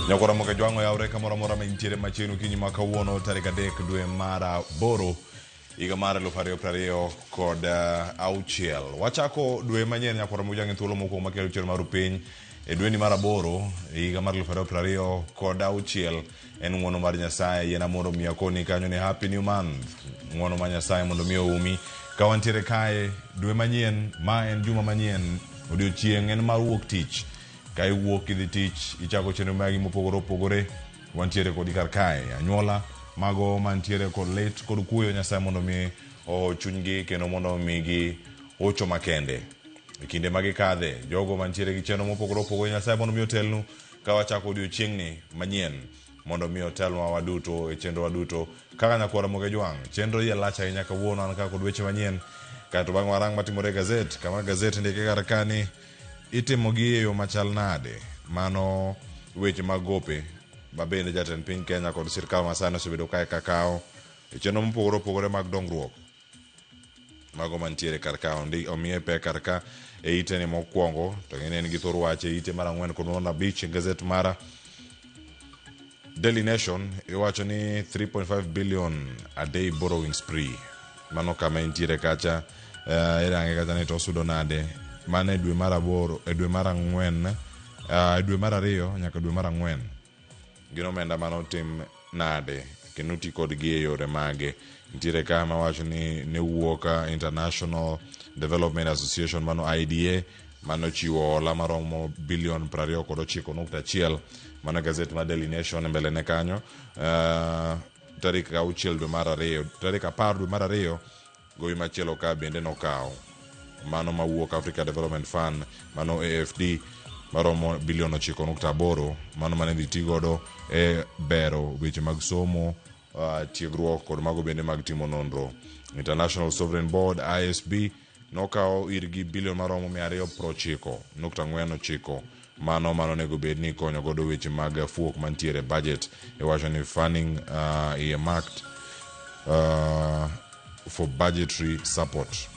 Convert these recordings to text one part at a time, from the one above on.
Nyakora moke jwang'o yawre kamoro amora ma intiere machiegni okinyi ma kawuono tarik 3 dwe mar 8 higa mar 2026. Wachako dwe manyien nyakwara Mojang' e thuolo mokwongo makelo chenro mar piny e dweni mar 8 higa mar 2026. En ng'wono mar Nyasaye yiena mondo mi akoni kanyo ni happy new month. Ng'wono mar Nyasaye mondo mi oumi. Ka wantiere kae dwe manyien, ma en juma manyien, odiochieng' en mar wuok tich. Ka iwuok idhi tich, ichako chenro magi mopogore opogore, wantiere kodi kar kae. Anyuola mago mantiere kod lit kod kuyo, Nyasaye mondo mi oho chunygi kendo mondo omigi hocho makende e kinde ma gikadhe. Jogo mantiere gi chenro mopogore opogore, Nyasaye mondo mi otelnu ka wachako odiochieng'ni manyien, mondo mi otelnwa waduto e chenro waduto kaka nyakwar Ramogi Jwang'. Chenro iye lach ahinya kawuono, an kaka kod weche manyien. Kaeto bang'e warang matimore e gazet, kama gazet ndike kar ka ni itimogi e yo machal nade. Mano weche mag gope ma bende jatend piny Kenya kod sirkal masani osebedo kae kakawo e chenro mopogore opogore mag dongruok. Mago mantiere kar ka omiye pek kar ka e ite ni mokwongo, to ng'eni en gi thor wach e ite mar 4 kod mar 5 e gazet mar Daily Nation. Iwacho ni 3.5 billion a day borrowing spree. Mano kama intiere kacha, irange kacha ni to osudo nade. Mano e dwe mar 8, e dwe mar 4, e dwe mar 2 nyaka dwe mar 4. Gin omenda mane otim nade kendo oti kodgi e yore mage. Nitiere ka mawacho ni ne wuok International Development Association, mano IDA, mano chiwo hola maromo bilion 29.1. Mano gazet mar Daily Nation mbele ne kanyo. Tarik 6 dwe mar 2, tarik 10 dwe mar 2, gowi machielo ka bende nokawo mano mawuok Africa Development Fund, mano AFD, maromo bilion 9.8, mano mane dhi ti godo e bero weche mag somo, tiegruok kod mago bende mag timo nonro. International Sovereign Board, ISB, nokawo irgi bilion maromo 290.49, mano onego bed ni konyo godo weche mag fuok mantiere budget. Iwacho ni funding earmarked for budgetary support.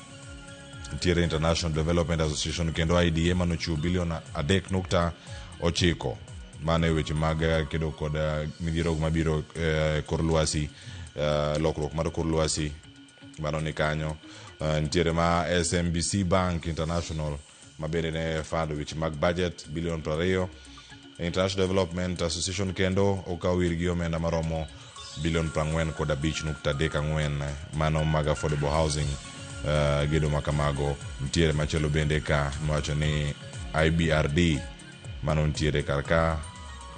Nitiere International Development Association kendo IDA manochiwo bilion 3.9, mano e weche mag kedo kod midhiero mabiro kor lwasi, lokruok mar kor lwasi, mano ni kanyo. Nitiere ma SMBC Bank International ma bende ne fund weche mag budget bilion 20. International Development Association kendo okawo irgi omenda maromo bilion 45.34, mano mag affordable housing, gedo makamago. Nitiere machielo bende ka miwacho ni IBRD, mano nitiere kar ka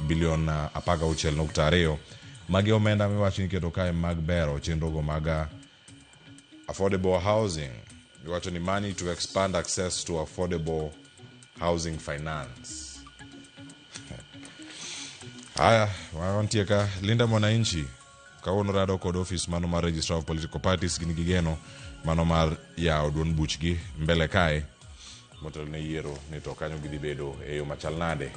bilion 16.2. Magi omenda miwacho ni iketo kae mag bero chenrogo mag affordable housing. Iwacho ni money to expand access to affordable housing finance. Haya, wantie ka Linda Mwananchi kawuono rado kod ofis mano mar Registrar of Political Parties, gin gi geno mano mar yawo duond buchgi mbele kae motelo ne yiero ni to kanyo gidhi bedo e yo machal nade.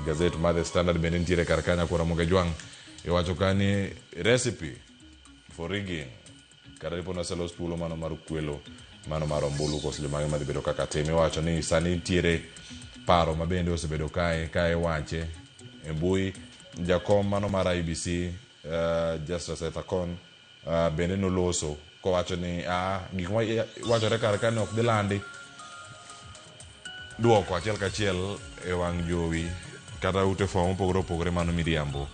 Gazet mar The Standard bende nitiere kar kanyo kwara Moge Jwang'. Iwacho ka ni recipe for rigging kata dipo noselos thuolo mano mar kwelo mano mar ombulu koso jomage madhi bedo kaka tim. Iwacho ni sani nitiere paro ma bende osebedo kae ka iwache e mbui. Jakom mano mar IEBC, Justus Ethekon, bende noloso kowacho ni gik ma wachore kar ka ni ok dhi landi duoko achiel kachiel e wang' jowi kata ute fwambo mopogore opogore, mano miriambo.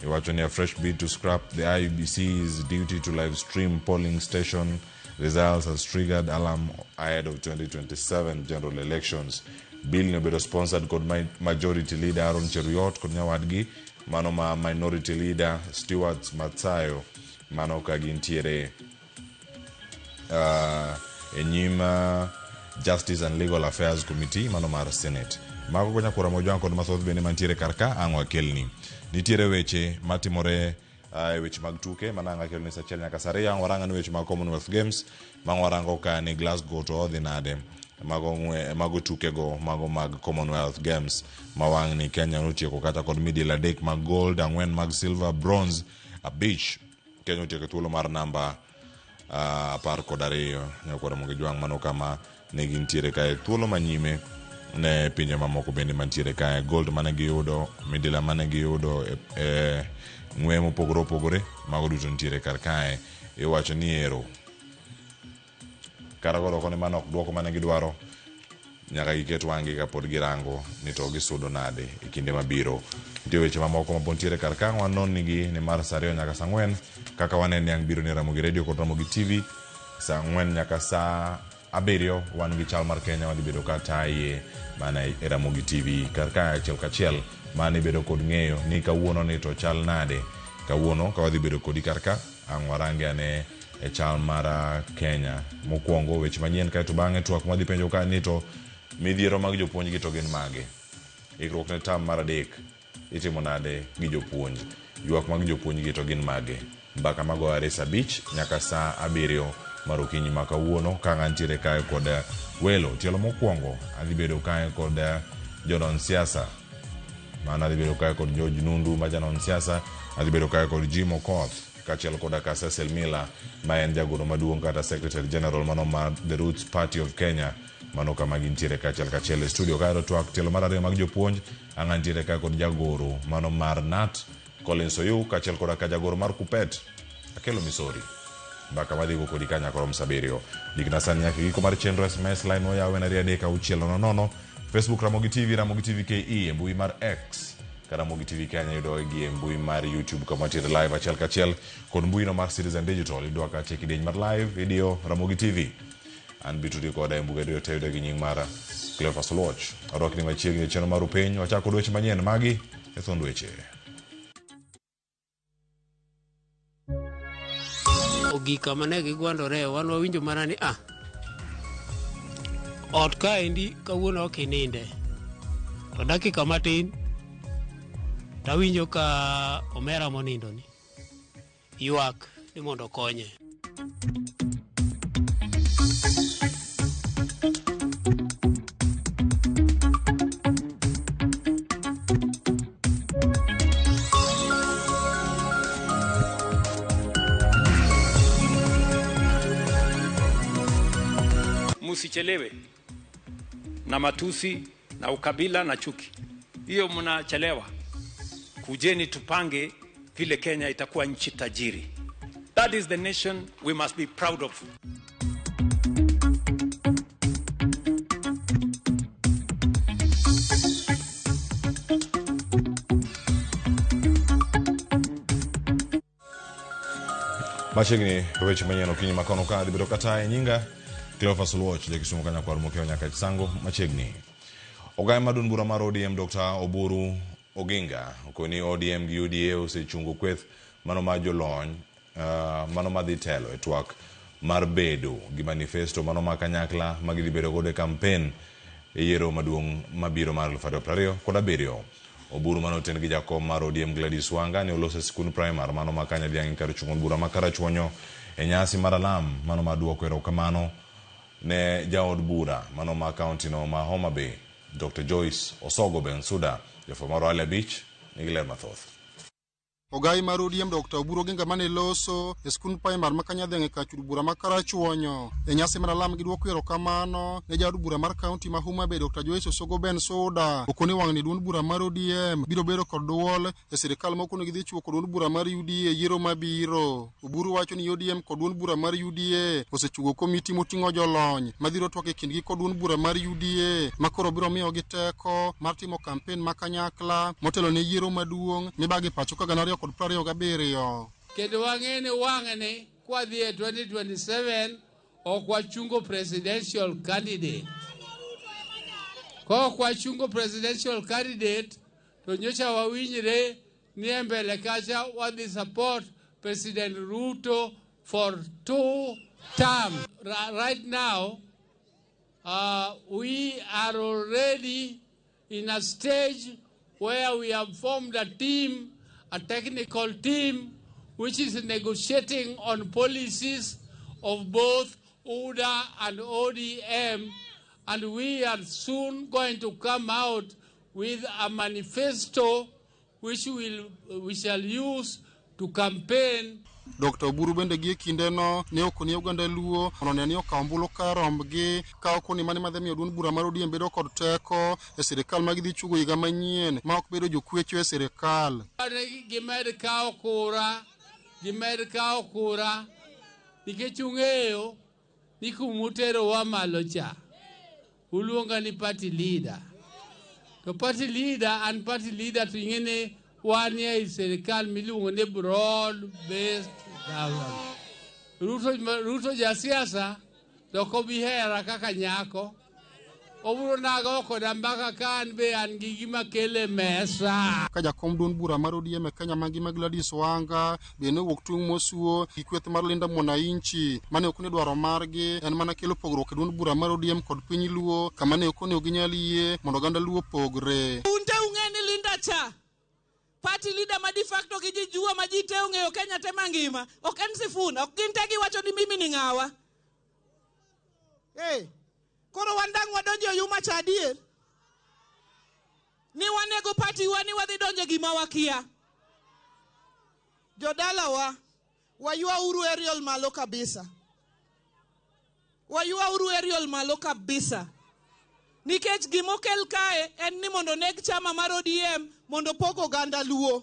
Iwacho ni a fresh bid to scrap the IEBC's duty to live stream polling station results has triggered alarm ahead of 2027 general elections. Bill ni obedo sponsored kod majority leader Aaron Cheruiyot kod nyawadgi mano ma minority leader Stewart Matsayo, mano ka gintiere e nyim Justice and Legal Affairs Committee mano mar Senate. Mago go nyakwara Mojwang' kod mathoth bende mantiere kar ka ang' wakelni. Nitiere weche matimore e weche mag tuke mana ang' akelni saa 1 nyaka saa 2. Ang' warang' ni weche mag Commonwealth Games mang' warango ka ni Glasgow to odhi nade. Mago ng'we, mago tukego mago mag Commonwealth Games ma wang' ni Kenya notieko kata kod midiel 3 mag gold, 4 mag silver, bronze 5. Kenya otieko thuolo mar namba 12 nyakwara Mogi Jwang', mano kama ne gintiere kae thuolo manyime. ne pinje mamoko bende mantiere kae. Gold mane giyudo, midila mane giyudo e ng'we mopogore opogore, mago duto nitiere kar kae. Iwacho ni ero kata koro koni mano ok duoko mane gidwaro, nyaka giket wang'gi kapod girango ni to gisudo nade e kinde mabiro. Nitie weche mamoko mapod nitiere kar ka wanon nigi ni mar saa 2 nyaka saa 4 kaka wanene ni ang' biro ni Ramogi Radio kod Ramogi TV saa 4 nyaka saa 7 wan gi chal mar Kenya wadhi bedo ka taye mana e Ramogi TV kar ka achiel kachiel mano ibedo kod ng'eyo ni kawuono ni to chal nade. Kawuono ka wadhi bedo kodi kar ka ang' warange ane e chal mar Kenya. Mokwongo weche manyien kaeto bang'e twak mwadhi penjo ka ni to midhiero mag jopuonj gi to gin mage. Ikruok ne tam mar 3 itimo nade gi jopuonj. Ywak mag jopuonj gi to gin mage. Mbaka mago are saa 5 nyaka saa 7 mar okinyi ma kawuono ka antiere kae kod welo. Tielo mokwongo adhi bedo kae kod jonon siasa. Mano adhi bedo kae kod George Nundu ma janon siasa, adhi bedo kae kod Jim Okoth kaachiel koda ka Cecil Miller ma en jagoro maduong' kata Secretary General mano mar The Roots Party of Kenya. Mano kama gintiere kaachiel kachiel e studio. Kae to twak tielo mar 2 mag jopuonj ang' antiere kae kod jagoro mano mar KNUT Collins Oyu kaachiel koda ka jagoro mar KUPPET Akelo Misori. Mbaka madhigo kodi ka nyaka rom saa 7. Dikna sani nyaka giko mar chenro. SMS line moyaw en 2 3 6 0 0. Facebook Ramogi TV, Ramogi TV KE, e mbui mar X ka Ramogi TV Kenya yudowa gi e mbui mar YouTube kama wantiere live achiel kachiel kod mbui no mar Citizen Digital. Yudowa kacha e kidieny mar live video Ramogi TV. An bitudi koda e mbuga duto te yudo gi nying mara Cleophas Oluoch. Arwakni machiegni e chenro mar Upeny. Wachako kod weche manyien magi e thuond weche. Ogik kama ne gigwandore, wan wawinjo mana ni ot kaendi kawuono ok ininde. To dakika matin tawinjo ka omera monindo ni ywak ni mondo okonye. Msichelewe na matusi na ukabila na chuki. Hiyo mnachelewa. Kujeni tupange vile Kenya itakuwa nchi tajiri. That is the nation we must be proud of. Machiegni weche manyien okinyi makono ka dhi bedo kata e nyinga Cleophas Oluoch, jakisumu kanya kwar mokeo nyaka Chisango machiegni. Ogaye mar duond bura mar ODM Dr. Oburu Oginga okoni ODM gi UDA osechungo kweth mano mar jolony mano madhi telo e twak mar bedo gi manifesto mano ma kanyakla ma gidhi bedo godo e kampen e yiero maduong' mabiro mar 2027. Oburu mano oten gi jakom mar ODM Gladys Wanga ne oloso e sikund primar mano ma Kanyadhiang' kar chung' od bura ma Karachuonyo e nyasi mar alam mano mar duoko erokamano ne jaod bura mano ma kaunti no ma Homa Bay Dr. Joyce Osogo Bensuda. Jafwambo mar Wale Abich nigi ler mathoth. Ogai mar ODM Dr. Oburu Oginga mane loso e skund primar ma Kanyadhiang' e kar bura ma Karachuonyo e nyasi mar alam gi duoko erokamano ne jaod bura mar kaunti ma Homa Bay Dr. Joyce Osogo Bensuda okoni wang'ni duond bura mar ODM biro bedo kod duol e sirikal ma okoni gidhi chiwo kod duond bura mar UDA yiero mabiro. Oburu wacho ni ODM kod duond bura mar UDA osechugo komiti moting'o jolony madhiro twak e kindgi kod duond bura mar UDA ma koro biro miyogi teko mar timo kampen ma kanyakla motelo ne yiero maduong' mibage pacho ka 2027. Kendo wang'e ni wang'ni kwadhi e 2027 ok wachungo presidential candidate. Kok wachungo presidential candidate to nyocha wawinjre ni e mbele kacha wadhi support President Ruto for 2 terms. Right now, we are already in a stage where we have formed a team, a technical team, which is negotiating on policies of both UDA and ODM, and we are soon going to come out with a manifesto which we shall use to campaign. Dr. Oburu bende gie kindeno ne okoni oganda Luo mondo one ni okawo ombulu kar rombgi ka okoni mane madhi miyo duond bura mar ODM bedo kod teko e sirikal ma gidhi chugo higa manyien ma ok bedo jokwecho e sirikal. Gimed kawo kura, gimed kawo kura, nikech ung'eyo ni kumuterowa malo cha, uluonga ni party leader. To party leader an party leader to ing'e ni wan e sirikal miluongo ni broad based government. Ruto jasiasa to ok obi hera kaka nyako. Obiro nago koda mbaka ka an be an gi gima kele mesa. Ka jakom duond bura mar ODM e Kenya mangima Gladys Wanga be ne owuok tung' mosuo gi kweth mar Linda Mwananchi mane ok ni dwaro margi en mana kelo pogruok e duond bura mar ODM kod piny Luo kama ne ok onego ginyal yie mondo oganda Luo pogre. Un te ung'e ni Linda cha party leader ma de facto gi ji jua ma ji te ong'eyo Kenya te mangima ok en Sifuna, ok gin te giwacho ni mimi ni ng'awa. Hey, koro wan dang' wadonjo e yuma cha adier ni wanego party wa ni wadhi donjo gima wakia. Jodalawa, waywauru aerial malo kabisa. Waywauru aerial malo kabisa. Nikech gimokel kae en ni mondo neg chama mar ODM mondo pog oganda Luo.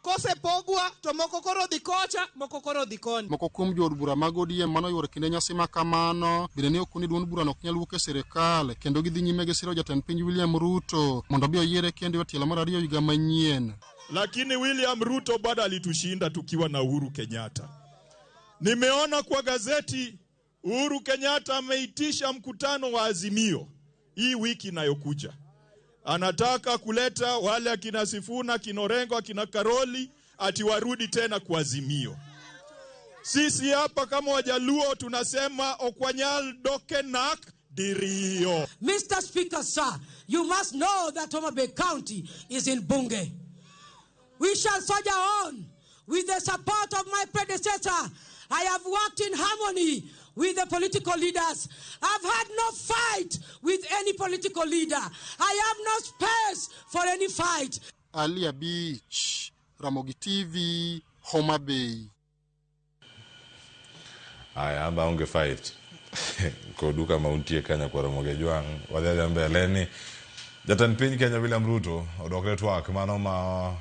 Kosepogwa to moko koro dhi kocha, moko koro dhi koni. Moko kuom jood bura mag ODM mane oyuoro kinde nyasi ma kamano bende ne okoni duond burano ok nyal wuok e sirikal kendo gidhi nyime gi siro jatend piny William Ruto mondo obi oyiere kendo e tielo mar ariyo higa manyien. Lakini William Ruto bado alitushinda tukiwa na Uhuru Kenyatta. Nimeona kwa gazeti Uhuru Kenyatta ameitisha mkutano wa Azimio hii wiki inayokuja. Anataka kuleta wale akina Sifuna, akina Orengo, akina Karoli ati warudi tena kwa Azimio. Sisi hapa kama Wajaluo tunasema okwanyal dokenak dirio. Mr. Speaker, sir, you must know that Homa Bay County is in Bunge. We shall soldier on with the support of my predecessor. I have worked in harmony with the political leaders. I've had no fight with any political leader. I have no space for any fight. Alia Beach, Ramogi TV, Homa Bay. Aya, amba onge fight kodu kama untie Kenya kwa Ramogi Jwang'. Wadhi adhiya mbele ni jatend piny Kenya William Ruto odok e twak mano ma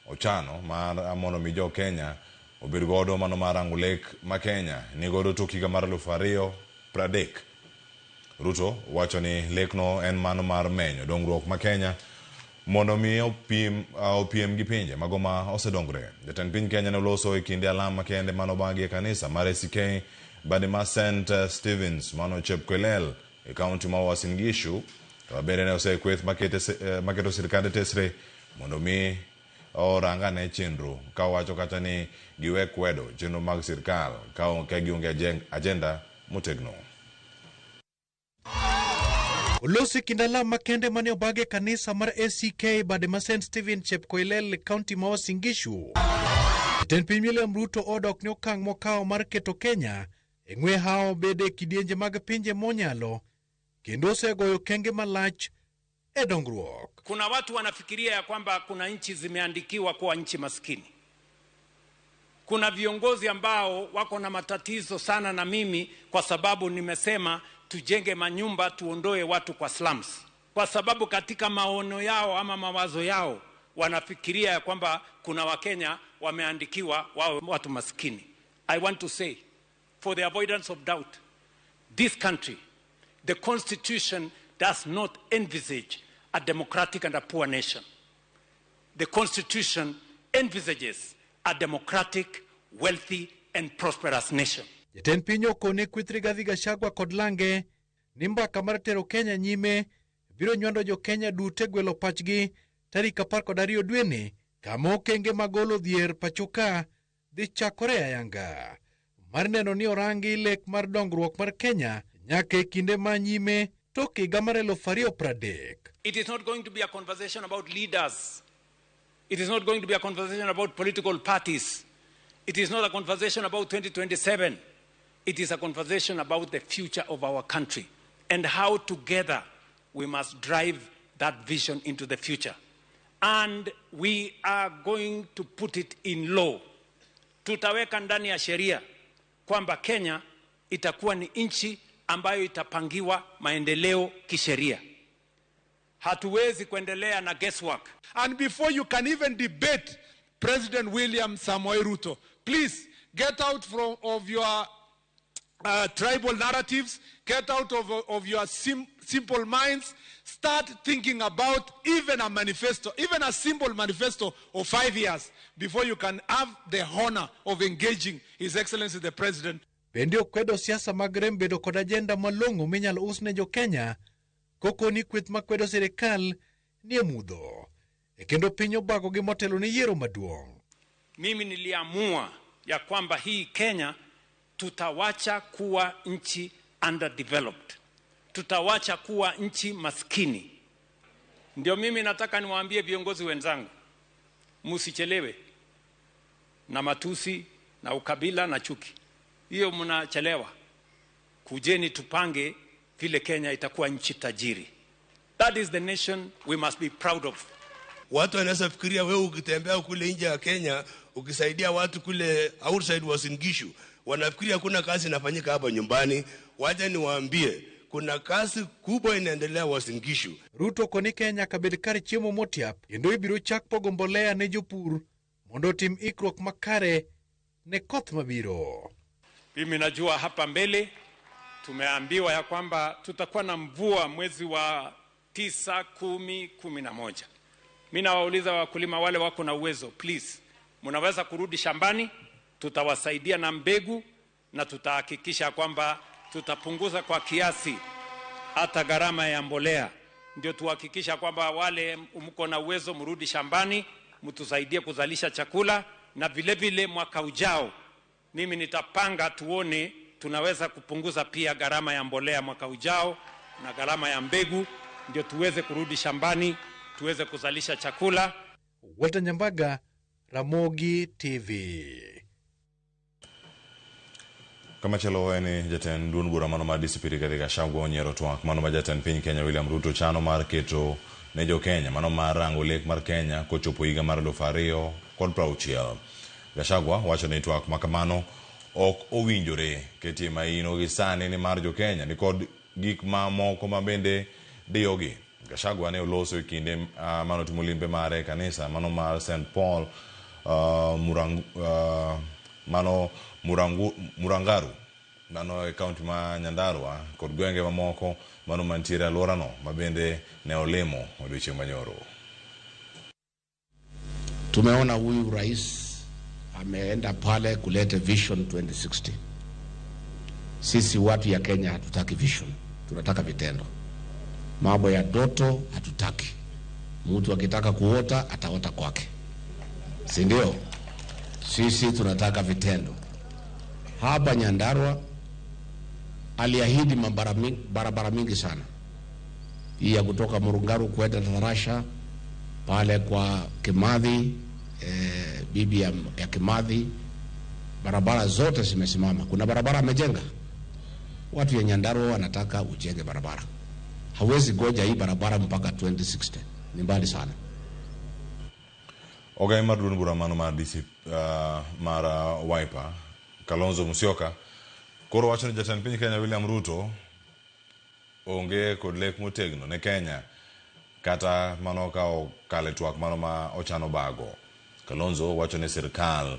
ochano mar mondo mi jo Kenya obed godo mano mar rango lek ma Kenya ni godo tok higa mar 2030. Ruto wacho ni lekno en mano mar menyo dongruok ma Kenya mondo mi opiem gi pinje mago ma osedongre. Jatend piny Kenya ne oloso e kinde alam makende manobagi e kanisa mar ACK bade ma St Stevens mano Chepkoilel e kaunti ma Uasin Gishu. To bende ne osekweth maketo sirkande tesre mondo mi orangane chenro ka owacho kata ni giwe kwedo chenro mag sirkal ka gionge agenda motegno. Olosi kinde alam makende mane obag e kanisa mar ACK bade ma St Stephen Chepkoilel kaunti ma Uasin Gishu. Jatend piny William Ruto odok ne okang' mokawo mar keto Kenya e ng'we hawo bede kidienje mag pinje monyalo kendo osegoyo kenge malach e dongruok. Kuna watu wanafikiria ya kwamba kuna nchi zimeandikiwa kuwa nchi maskini. Kuna viongozi ambao wako na matatizo sana na mimi kwa sababu nimesema tujenge manyumba, tuondoe watu kwa slums. Kwa sababu katika maono yao ama mawazo yao wanafikiria ya kwamba kuna Wakenya wameandikiwa wawe watu maskini. I want to say, for the avoidance of doubt, this country, the constitution does not envisage a democratic and a poor nation. The constitution envisages a democratic, wealthy and prosperous nation. Jatend piny okone kweth Rigathi Gachagua kod lange ni mbaka mar tero Kenya nyime biro nywando jo Kenya duto e gwelo pachgi tarik 12 dweni kama okenge mag olo dhier pachoka dhi chakore ayanga mar neno ni orangi lek mar dongruok mar Kenya nyaka e kinde ma nyime tok higa mar 2030. It is not going to be a conversation about leaders. It is not going to be a conversation about political parties. It is not a conversation about 2027. It is a conversation about the future of our country and how together we must drive that vision into the future. And we are going to put it in law Tutaweka ndani ya sheria kwamba Kenya itakuwa ni nchi ambayo itapangiwa maendeleo kisheria. Hatuwezi kuendelea na guesswork. And before you can even debate President William Samoei Ruto, please get out from of your tribal narratives, get out of your simple minds, start thinking about even a manifesto, even a simple manifesto of 5 years before you can have the honor of engaging His Excellency the President. Bende okwedo siasa mag rem bedo kod ajenda malong'o minyalo us ne jo-Kenya kokoni kweth makwedo sirikal nie mudho e kendo piny obagogi motelo ne yiero maduong'. Mimi niliamua ya kwamba hii Kenya tutawacha kuwa nchi underdeveloped, tutawacha kuwa nchi maskini. Ndio mimi nataka niwaambie viongozi wenzangu, msichelewe na matusi na ukabila na chuki. Hiyo mnachelewa. Kujeni tupange vile Kenya itakuwa nchi tajiri. That is the nation we must be proud of. Watu wanaweza fikiria wewe ukitembea kule nje ya Kenya, ukisaidia watu kule outside Uasin Gishu, wanafikiria kuna kazi inafanyika hapa nyumbani. Wacha niwaambie, kuna kazi kubwa inaendelea Uasin Gishu. Ruto koni Kenya nyaka bed kar chiemo motiap kendo ibiro chak pogo mbolea ne jopur mondo otim ikruok makare ne koth mabiro. Mimi najua hapa mbele tumeambiwa ya kwamba tutakuwa na mvua mwezi wa 9, 10, 11. Mimi nawauliza wakulima wale wako na uwezo, please, mnaweza kurudi shambani, tutawasaidia na mbegu na tutahakikisha kwamba tutapunguza kwa kiasi hata gharama ya mbolea. Ndio tuhakikisha kwamba wale mko na uwezo mrudi shambani, mtusaidie kuzalisha chakula, na vile vile mwaka ujao mimi nitapanga tuone tunaweza kupunguza pia gharama ya mbolea mwaka ujao na gharama ya mbegu, ndio tuweze kurudi shambani, tuweze kuzalisha chakula. Walter Nyambaga, Ramogi TV. Kamachielo en jatend duond bura mano mar DCP Rigathi Gachagua onyiero twak mano ma jatend piny Kenya William Ruto chano mar keto ne jo Kenya mano mar rango lek mar Kenya kochopo higa mar 2060. Gachagua wacho ni twak makamano ok owinjore ketie maino gi sani ni mar jo Kenya ni kod gik mamoko ma bende diyogi. Gachagua ne oloso e kinde mano timo limbe mare e kanisa mano mar St Paul mano Murangaru mano e kaunti ma Nyandarua kod gwenge mamoko mano mantiere alworano ma bende ne olemo odiochieng' manyoro. Tumeona huyu rais ameenda pale kuleta Vision 2060. Sisi watu ya Kenya hatutaki vision, tunataka vitendo. Mambo ya ndoto hatutaki. Mtu akitaka kuota ataota kwake, si ndio? Sisi tunataka vitendo. Hapa Nyandarua aliahidi barabara mingi sana, hii ya kutoka Murungaru kwenda Tarasha pale kwa Kimathi, bibi ya Kimathi, barabara zote zimesimama. Kuna barabara amejenga. Watu ya Nyandarua wanataka ujenge barabara. Hawezi goja hii barabara mpaka 2060, ni mbali sana. Ogai mar duond bura mano mar DC mar Wiper Kalonzo Musyoka koro wacho ni jatend piny Kenya William Ruto onge kod lek motegno ne Kenya kata mano ka okale twak mano ma ochano bago. Kalonzo wacho ni sirkal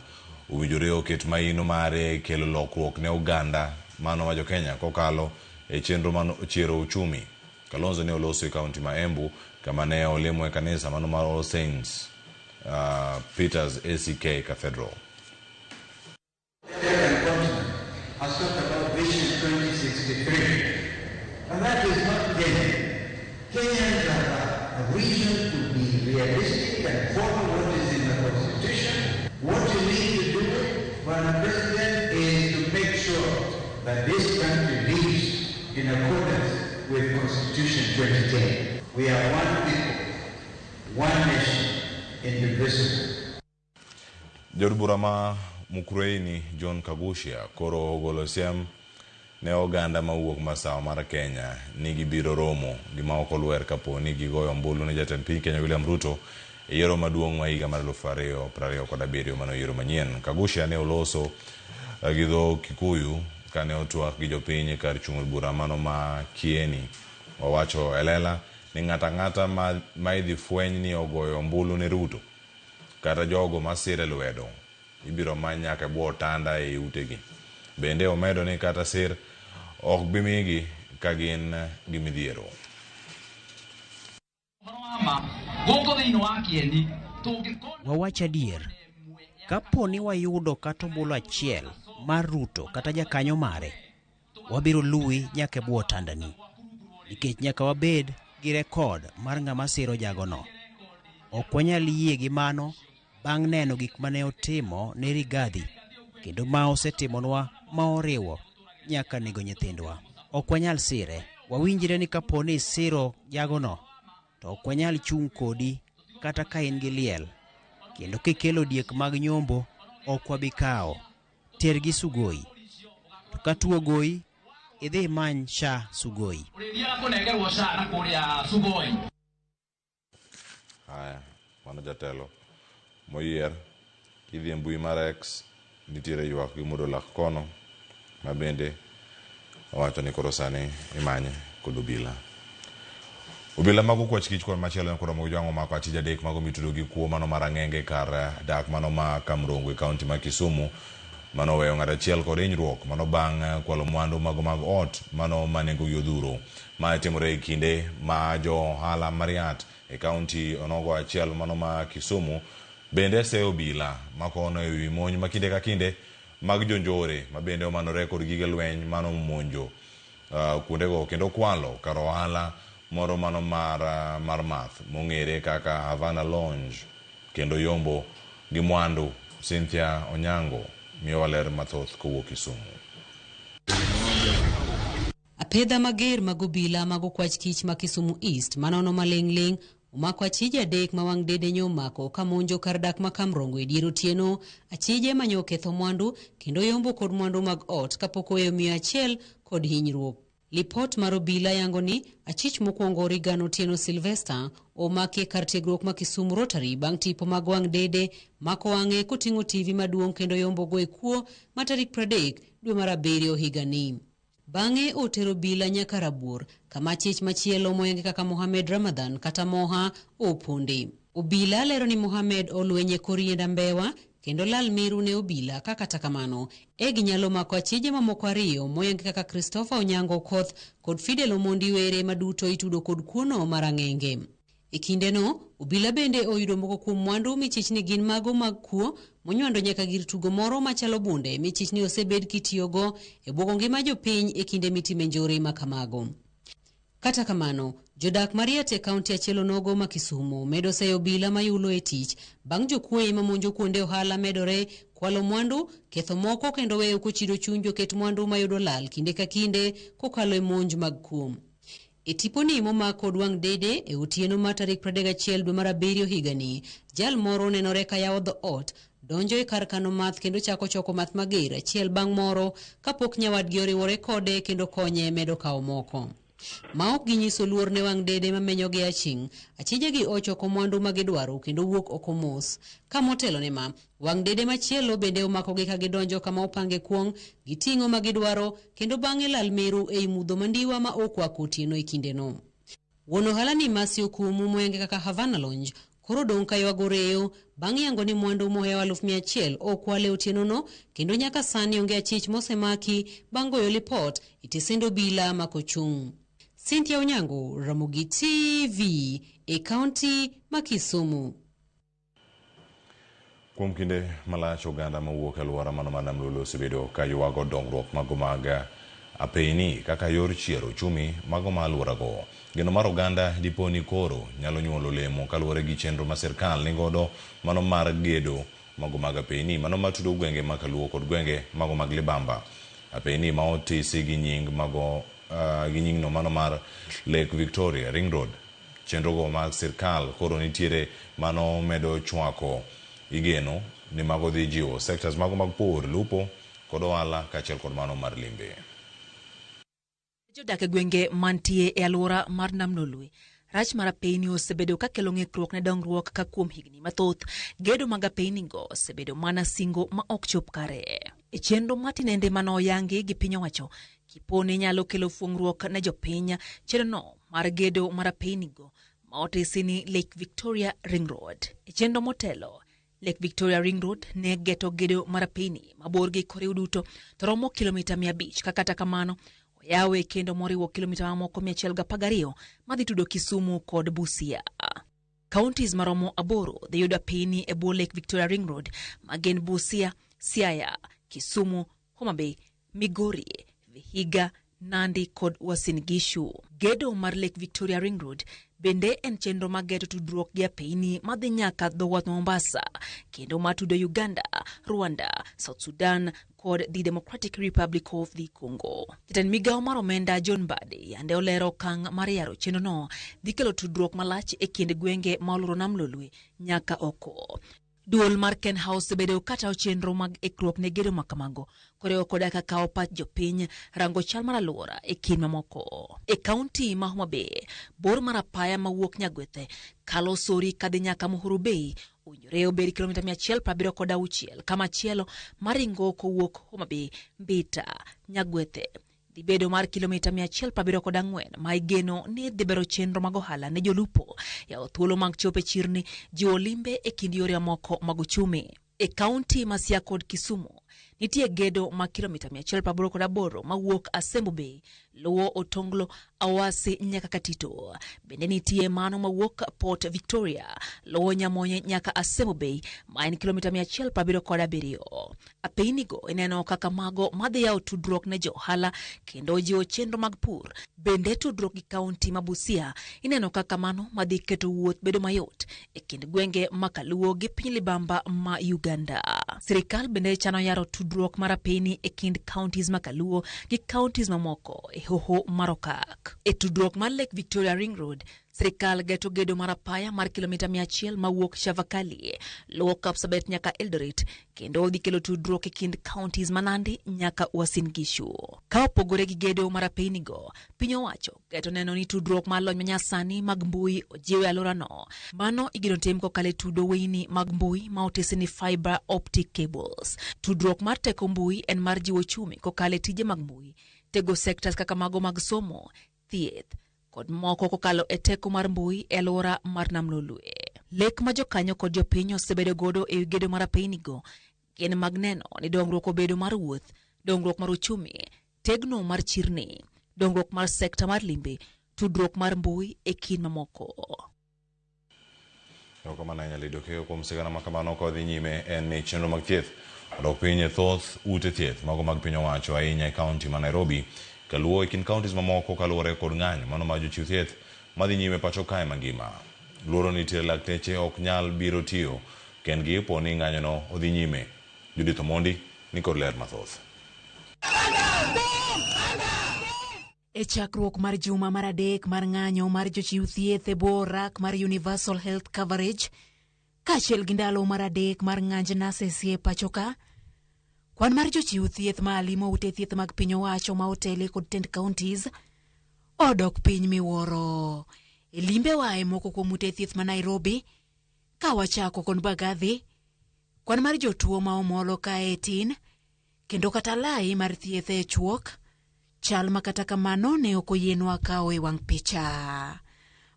owinjore oket maino mare kelo lokruok ne oganda mano ma jo Kenya kokalo e chenro mano chiero uchumi. Kalonzo ne oloso e kaunti ma Embu kama ne olemo e kanisa mano mar All Saints Peters ACK Cathedral. Has talked about Vision 2063. And that is not Kenya. Kenyans have a reason to be realistic and follow what is in the Constitution. What you need to do, Madam President, is to make sure that this country lives in accordance with Constitution 2010. We are one people, one nation, indivisible. Jaod bura ma Mukurweini John Kaguchia koro ogolo siem ne oganda mawuok masawa mar Kenya ni gibiro romo gi ma ok olwer kapo ni gigoyo ombulu ne jatend piny Kenya William Ruto e yiero maduong' ma higa mar 2027 mano yiero manyien. Kaguchia ne oloso gi dho Kikuyu kane otwak gi jopiny e kar chung' od bura mano ma Kieni. Owacho e lela ni ng'ato ang'ata ma idhi fweny ni ogoyo ombulu ne Ruto kata jogo masire lwedo ibiro many nyaka e bwo otanda ei utegi. Bende omedo ni kata sir ok bi migi ka gin gi midhiero. Wawach adier, kapo ni wayudo kata ombulu achiel mar Ruto kata jakanyo mare, wabiro luwi nyaka e bwo otandani. Nikech nyaka wabed gi rekod mar ng'ama siro jagono. Ok wanyal yie gi mano bang' neno gik mane otimo ne Rigathi kendo ma osetimonwa ma oriwo nyaka nego nyithindwa. Ok wanyal sire. Wawinjre ni kapo ni isiro jagono, to ok wanyal chung' kodi kata ka in gi liel. Kendo kikelo diek mag nyombo, ok wabi kawo. Tergi Sugoi. To ka tuo ogoyi, idhi imany SHA Sugoi. Haya, mano jatelo moyier. Kidhi e mbui mar X, nitiere ywak gi muodo lak kono ma bende owacho ni koro sani imanye kod obila. Obila mag okwach kich kod machielo en kod Mojwang' omako achije adek mago mitudo gi kuo mano mar ang'enge kar dak mano ma Kamrongo e kaunti ma Kisumu mano oweyo ng'at achiel kod hinyruok mano bang' kwalo mwandu mago mag ot mano ma nengogi odhuro. Mae timore e kinde ma jo ohala Mariat e kaunti onogo achiel mano ma Kisumu bende seyo obila makono e wi monj ma kinde ka kinde mag jonjore ma bende omanore kod gige lweny mano monjo kuondego kendo kwalo kar ohala moro mano mar math mong'ere kaka Havana Lounge kendo yombo gi mwandu. Cynthia Onyango miyowa ler mathoth kowuok Kisumu. Apedha mager mag obila mag okwach kich ma Kisumu East manono maling'ling' omako achije adek ma wang' dede nyo omako ka monjo kar dak ma Kamrongo e dier otieno. Achije manyo oketho mwandu kendo yombo kod mwandu mag ot kapok oweyo miyo achiel kod hinyruok. Lipot mar obila yango ni achich mokwongo Regan Otieno Sylvester omaki e kar tiegruok ma Kisumu Rotary bang' tipo mag wang' dede mako wang'e koting'o TV maduong' kendo yombogo e kuo ma tarik 30 dwe mar abiriyo higani. Bang'e otero obila nyaka Rabuor kama achich machielo moyangi kaka Mohamed Ramadhan kata Moha oponde. Obila lero ni Mohamed olweny e kor yiend ambewa kendo lal miru ne obila ka kata kamano e ginyalo mako achije mamoko ariyo moyangi kaka Christopher Onyango Okoth kod Fidel Omondi Were maduto itudo kod kuono mar ang'enge. E kindeno, obila bende oyudo moko kuom mwandu michich ni gin mago mag kuo monywando nyaka gir tugo moro machalo bunde michich ni osebed kitiyogo e bwogo ngima jopiny e kinde mitime njore ma kamago. Kata kamano, jodak Mariat e kaunti achiel onogo ma Kisumu medo seyo obila mayulo e tich bang' jokuoye mamonjo kuonde ohala medore, kwalo mwandu, ketho moko kendo weyo kochido chuny joket mwandu mayudo lal kinde ka kinde kokalo e monj mag kuo. E tiponi momak kod wang' dede e otieno mar tarik 31 dwe mar abiriyo higani, jal moro nenore ka yawo dhoot, donjo e kar kano math kendo chako choko math mager achiel bang' moro kapok nyawadgi oriwore kode kendo konye medo kawo moko. Ma ok ginyiso luor ne wang' dede mamenyogi aching', achijegi ochoko mwandu ma gidwaro kendo wuok oko mos. Ka motelo ne ma, wang' dede machielo bende omakogi ka gidonjo kama opange kuong', giting'o ma gidwaro kendo bang'e lal meru ei mudho mandiwa ma okwako otieno e kindeno. Wuon ohala ni Mercy Okumu moyange kaka Havana Lounge koro odong' ka ywago reyo bang' yango ni mwandu mohewo 100,000 okwal e otienono kendo nyaka sani onge achich mosemaki bang' goyo lipot e tesend obila makochung'. Cynthia Onyango, Ramogi TV e kaunti ma Kisumu. Kuom kinde malach oganda mawuok e alwora mano mar Nam Lolwe osebedo ka ywago dongruok mago mag apeyni kaka yor chiero uchumi mago ma alworago. Geno mar oganda dipo ni koro nyalo nyuolo olemo kaluwore gi chenro ma sirkal nigodo mano mar gedo mago mag apeyni mano matudo gwenge ma Kaluo kod gwenge mago mag Libamba. Apeyni ma otisi gi nying mago gi nyingno mano mar Lake Victoria Ring Road. Chenrogo mag sirkal koro nitiere mano medo chwako igeno ni mago dhi jiwo sectors mago mag pur, lupo kod ohala kaachiel kod mano mar limbe. Jodak e gwenge mantie e alwora mar Nam Lolwe Rach mar apeyni osebedo ka kelo ng'ikruok ne dongruok ka kuom higni mathoth gedo mag apeynigo osebedo mana singo ma ok chop kare. E chenro ma tinende mane oyangi gi piny owacho, kiponi nyalo kelo fuong'ruok ne jopiny chenrono mar gedo mar apeynigo ma otisi ni Lake Victoria Ring Road. E chenro motelo, Lake Victoria Ring Road ne geto gedo mar apeyni maborgi koriw duto to romo kilomita 500 ka kata kamano oyawe kendo moriwo kilomita mamoko 112 madhi tudo Kisumu kod Busia. Counties maromo 8 dhi yudo apeyni e bwo Lake Victoria Ring Road ma gin Busia, Siaya, Kisumu, Homa Bay, Migori, Vihiga, Nandi kod Uasin Gishu. Gedo mar Lake Victoria Ring Road bende en chenro mar geto tudruok gi apeyni madhi nyaka dho wath Mombasa kendo matudo Uganda, Rwanda, South Sudan kod the Democratic Republic of the Congo. Jatend migawo mar omenda John Mbadi yande olero okang' mar yaro chenrono dhi kelo tudruok malach e kind gwenge ma olworo nam Lolwe nyaka oko. Duol mar Ken House osebedo ka tayo chenro mag ikruok ne gedo ma kamago koriwo koda ka kawo pach jopiny, rango chal mar alwora e kind mamoko. E kaunti ma Homa Bay, bor mar apaya mawuok Nyagwethe kalo Sori kadhi nyaka Muhuru Bay owinjore obed kilomita 176 kamachielo maringo kowuok Homa Bay, Mbita, Nyagwethe dhi bedo mar kilomita 174 ma igeno ni dhi bero chenro mag ohala ne jolupo, yawo thuolo mag chopo e chirni, jiwo limbe e kind yore mamoko mag uchumi. E kaunti ma Siaya kod Kisumu, nitie gedo ma kilomita 188 mawuok Asembo Bay, luwo Otonglo, Awasi nyaka Katito. Bende nitie mano mawuok Port Victoria, luwo Nyamonye nyaka Asembo Bay, ma en kilomita 177. Apeynigo ineno kaka mago madhi yawo tudruok ne jo ohala kendo jiwo chenro mag pur. Bende tudruok gi kaunti ma Busia ineno kaka mano madhi keto wuoth bedo mayot e kind gwenge ma Kaluo gi piny libamba ma Uganda. Sirikal bende chano yaro tudruok mar apeyni e kind counties ma Kaluo gi counties mamoko e hoho mar Okak. E tudruok mar Lake Victoria Ring Road, sirikal geto gedo mar apaya mar kilomita 100 mawuok Chavakali, luwo Kapsabet nyaka Eldoret, kendo dhi kelo tudruok e kind counties ma Nandi nyaka Uasin Gishu. Ka opogore gi gedo mar apeynigo, piny owacho geto neno ni tudruok mar lony manyasani mag mbui ojiw e alworano. Mano igeno tim kokalo e tudo weyni mag mbui ma otisi ni fiber optic cables. Tudruok mar teko mbui en mar jiwo uchumi kokalo e tije mag mbui, tego sectors kaka mago mag somo, thieth, kod moko kokalo e teko mar mbui e alwora mar Nam Lolwe. Lek ma jokanyo kod jopiny osebedo godo e wi gedo mar apeynigo gin mag neno ni dongruok obedo mar wuoth, dongruok mar uchumi, tegno mar chirni, dongruok mar sekta mar limbe, tudruok mar mbui e kind mamoko. Erokamano ahinya Lido Keyo kuom sigana ma kamano. Ka wadhi nyime en ni chenro mag thieth odok piny e thoth ute thieth mago mag piny owacho ahinya e kaunti ma Nairobi kaluwo e kind counties mamoko kaluwore kod ng'anyo mano mar jochiw thieth madhi nyime pacho kae mangima. Luoro nitiere lakteche ok nyal biro tiyo kendgi po ni ng'anyono odhi nyime. Judith Omondi ni kod ler mathoth. E chakruok mar juma mar adek mar ng'anyo mar jochiw thieth e bwo rak mar Universal Health Coverage, kaachiel gi ndalo mar adek mar ng'anj nurses e pacho ka, kwan mar jochiw thieth ma limo ute thieth mag piny owacho ma otele kod tend counties odok piny miwuoro. E limbewa e moko kuom ute thieth ma Nairobi, ka wachako kod Mbagathi, kwan mar jotuo ma omolo kae tin, kendo kata lai mar thieth e chuok, chal ma kata kamano ne ok oyienwa kawo e wang' picha.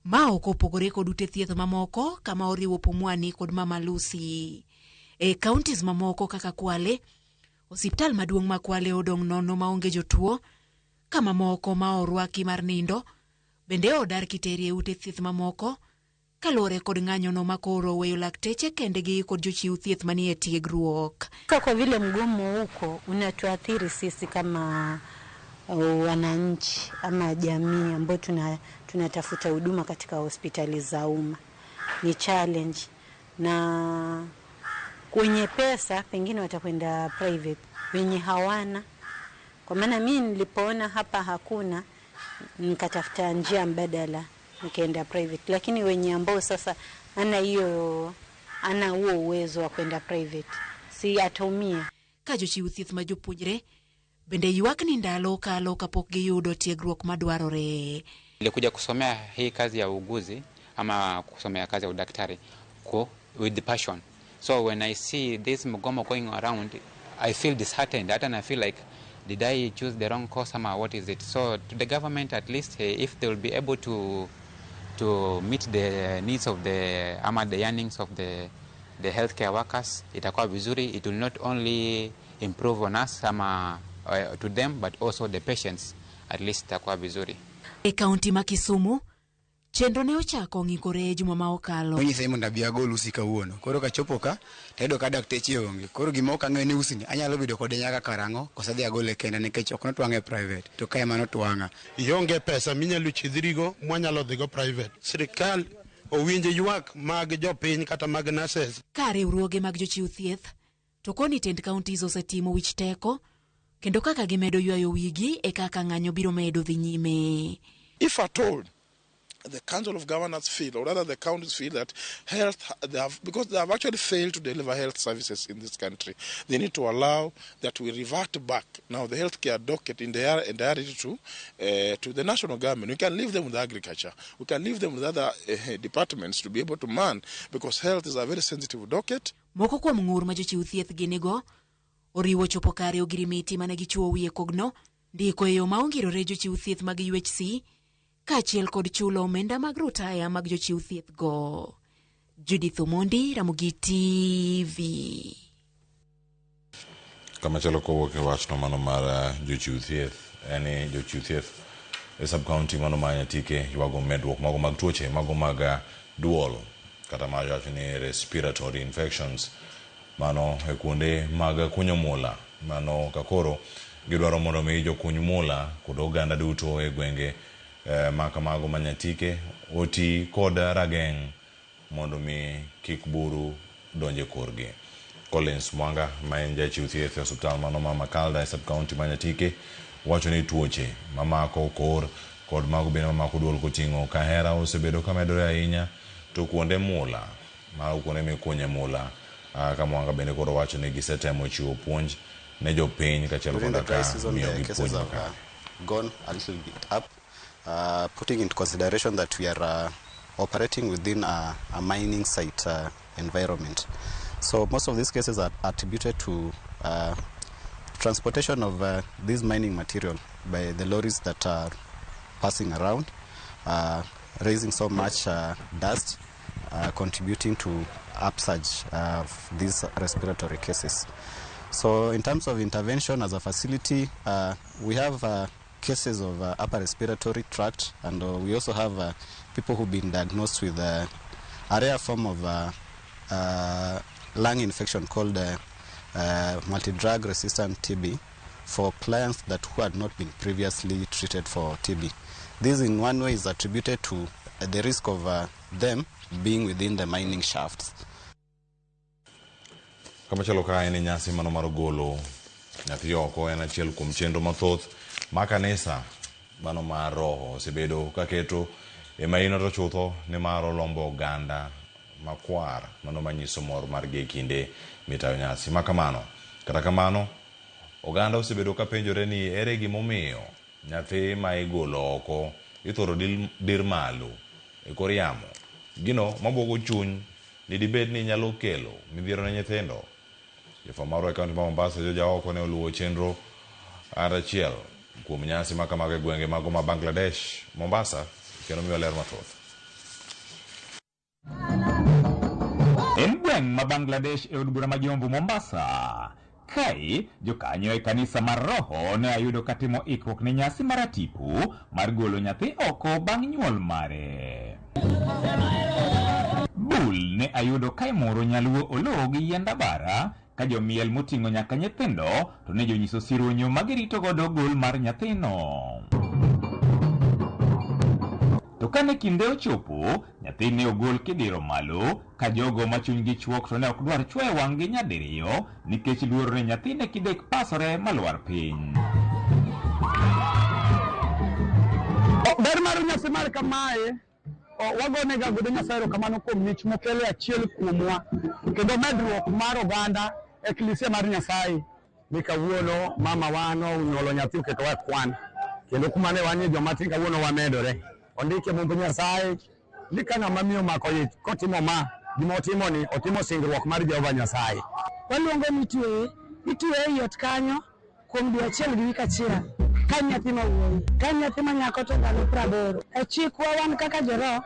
Ma ok opogore kod ute thieth mamoko kama oriwo Pumwani kod Mama Lucy. E counties mamoko kaka Kwale, osiptal maduong' ma Kwale odong' nono maonge jotuo, ka mamoko ma orwaki mar nindo bende odar kiteri e ute thieth mamoko kaluwore kod ng'anyono ma koro oweyo lakteche kendgi kod jochiw thieth manie tiegruok. Kwa vile mgomo huko unatuathiri sisi kama wananchi ama jamii ambao tunatafuta huduma katika hospitali za umma. Ni challenge, na kwenye pesa pengine watakwenda private, wenye hawana. Kwa maana mimi nilipoona hapa hakuna, nikatafuta njia mbadala, nikaenda private. Lakini wenye ambao sasa ana huo uwezo wa kwenda private, si ataumia. Ka jochiw thieth ma jopuonjre bende ywak ni ndalo kalo kapok giyudo tiegruok madwarore. Nilikuja kusomea hii kazi ya uuguzi ama kusomea kazi ya udaktari with the passion. So when I see this mgomo going around, I feel disheartened. And I feel like, did I choose the wrong course ama what is it? So to the government, at least, if they will be able to meet the needs of the ama the yearnings of the healthcare workers, itakuwa vizuri. It will not only improve on us ama to them, but also the patients. At least itakuwa vizuri. E kaunti ma Kisumu, chenro ne ochako ng'ikore juma ma okalo. Onyisa mondo abi agol usi kawuono. Koro kachopo ka, tayudo ka dakteche onge. Koro gima ok ang'eyo ni usi ni anyalo bedo kode nyaka karang'o, koso adhi agole kenda nikech ok notwang'e e private. To kae ema notwang'a. Ionge pesa minyalo chidhrigo mwanyalo dhigo private. Sirikal owinj ywak mag jopiny kata mag nurses. Ka riwruoge mag jochiw thieth, to koni tend counties osetimo wich teko, kendo kaka gimedo ywayo wigi e kaka ng'anyo biro medo dhi nyime. If at all the Council of Governors feel, or rather the counties feel, that health, they have, because they have actually failed to deliver health services in this country, they need to allow that we revert back now the healthcare docket in their entirety to the national government. We can leave them with agriculture, we can leave them with other departments to be able to man, because health is a very sensitive docket. Moko kuom ng'ur ma jochiw thieth ginigo oriwo chopo kare ogirimiti mane gichuo wiye kogno, ndiko e yo ma ongirore jochiw thieth mag UHC, kaachiel kod chulo omenda mag rutaya mag jochiw thieth go. Judith Omondi, Ramogi TV. Kamachielo kowuok e wachno mano mar jochiw thieth, en ni jochiw thieth e sub-county mano ma Nyatike ywago medruok mago mag tuoche mago mag duol kata ma wacho ni respiratory infections mano e kuonde mag kunyo mula, mano kakoro gidwaro mondo mi jokuny mula kod oganda duto e gwenge makamago ma Nyatike oti kod rageng' mondo mi kik buru donje korgi. Collins Mwanga ma en jachiw thieth e osiptal mano ma Makalda e sub-county ma Nyatike wacho ni tuoche mamako kor kod mago bende mamako duol koting'o kahera osebedo kamedore ahinya to kuonde mula mago kuonde mikunye mula ka Mwanga bende koro wacho ni gisetemo chiwo puonj ne jopiny kaachiel koda ka miyogi puonj makare. Gone a little bit up, putting into consideration that we are operating within a mining site environment. So most of these cases are attributed to transportation of this mining material by the lorries that are passing around, raising so much dust, contributing to upsurge of these respiratory cases. So in terms of intervention as a facility, we have cases of upper respiratory tract, and we also have people who've been diagnosed with a rare form of lung infection called multi-drug resistant TB for clients that who had not been previously treated for TB. This in one way is attributed to the risk of them being within the mining shafts. Kamachielo ka en nyasi mano mar golo nyathi oko en achiel kuom chenro mathoth ma kanisa mano mar roho osebedo kaketo e maino to chutho ni mar olombo oganda makwar mano manyiso mor margi e kinde mitayo nyasi makamano. Kata kamano, oganda osebedo kapenjore ni ere gimomiyo nyathi ma igolo oko ithoro dir malo e kor yamo, gino mabuogo chuny ni dibed ni nyalo kelo midhiero ne nyithindo. Jofwamb marwa e kaunti ma Mombasa Joja oko ne oluwo chenro achiel kuom nyasi makamago e gwenge mago ma Bangladesh, Mombasa, kendo miyo ler mathoth. En gweng' ma Bangladesh e od bura ma Jomvu Mombasa. Kae, jokanyo e kanisa mar roho ne ayudo katimo ikruok ne nyasi mar atipo mar golo nyathi oko bang' nyuol mare. Bul ne ayudo ka imoro nyaluo oloo gi yiend abara ka jomiel moting'o nyaka nyithindo to ne jonyiso sironyo ma girito godo gol mar nyathino. To kane kinde ochopo, nyathi ne ogol kidiro malo ka jogo ma chunygi chuok to ne ok dwar chwoyo wang'gi nyadiriyo nikech luoro ni nyathi ne kidek pasore malwar piny. Ber mar nyasi mar kamae, wagonega godo Nyasaye erokamano kuom mich mokelo achiel kuomwa kendo medruok mar oganda e klisia mar Nyasaye. Ni kawuono mama wa nonyuolo nyathi oketowa e kwan kendo kuma ne wanie joma tin kawuono wamedore. Ondike Mumb Nyasaye ni ka ng'ama miyo omako ich kotimo ma, gima otimo ni otimo singruok mar Jehova Nyasaye. Waluongo ni itweye, itweye ei ot kanyo kuom dwe achiel gi wik achiel ka en nyathi ma wuoyi, ka en nyathi ma nyako to ndalo 80. E chikwa wan kaka joroho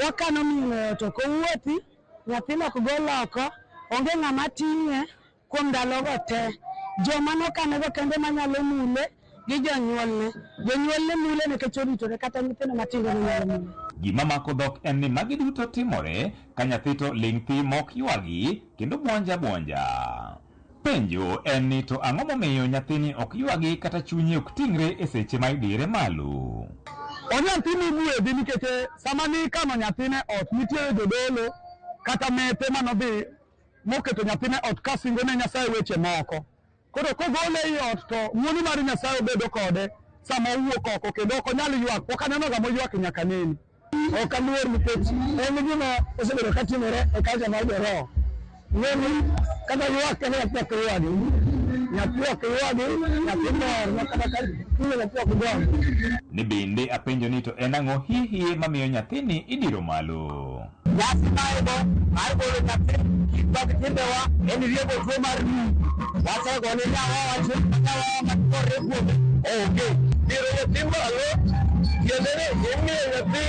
wakano miyo e ot ok owuothi, nyathino ok gol oko, onge ng'ama ting'e kuom ndalogo te. Joma nokanego kende manyalo mule gi jonyuolne. Jonyuolne mule nikech oritore kata nyithindo matindo ne nyalo mule. Gima mako dhok en ni magi duto timore ka nyathi to ling' thi mok ywagi kendo buonja buonja. Penjo en ni to ang'o momiyo nyathini ok ywagi kata chunye ok ting're e seche ma idire malo? Onyathi migwedhi nikech sama nikano nyathine ot nitiere jodolo kata methe manodhi moketo nyathine ot kasingo ne Nyasaye weche moko. Koro kogole ei ot to ng'wono mar Nyasaye obedo kode sama owuok oko kendo ok onyal ywak. Pok anenoga moywak nyaka nene. Ok aluor nikech en gima osebedo katimore e culture mar joroho. Ng'eni kata ywak kendo nyathi ok ywagi. Nyathi ok ywagi, nyathi mor ma kata ka kinde nyathi ok gomb. Ni bende apenjo ni to en ang'o hie mamiyo nyathini idiro malo? Nyasi maego mar golo nyathi kik mag timbewa en riembo tuo mar lum. Wasegone nyawawa nyawawa makorre kuome onge. Diro nyathi malo tiende ni imiyo nyathi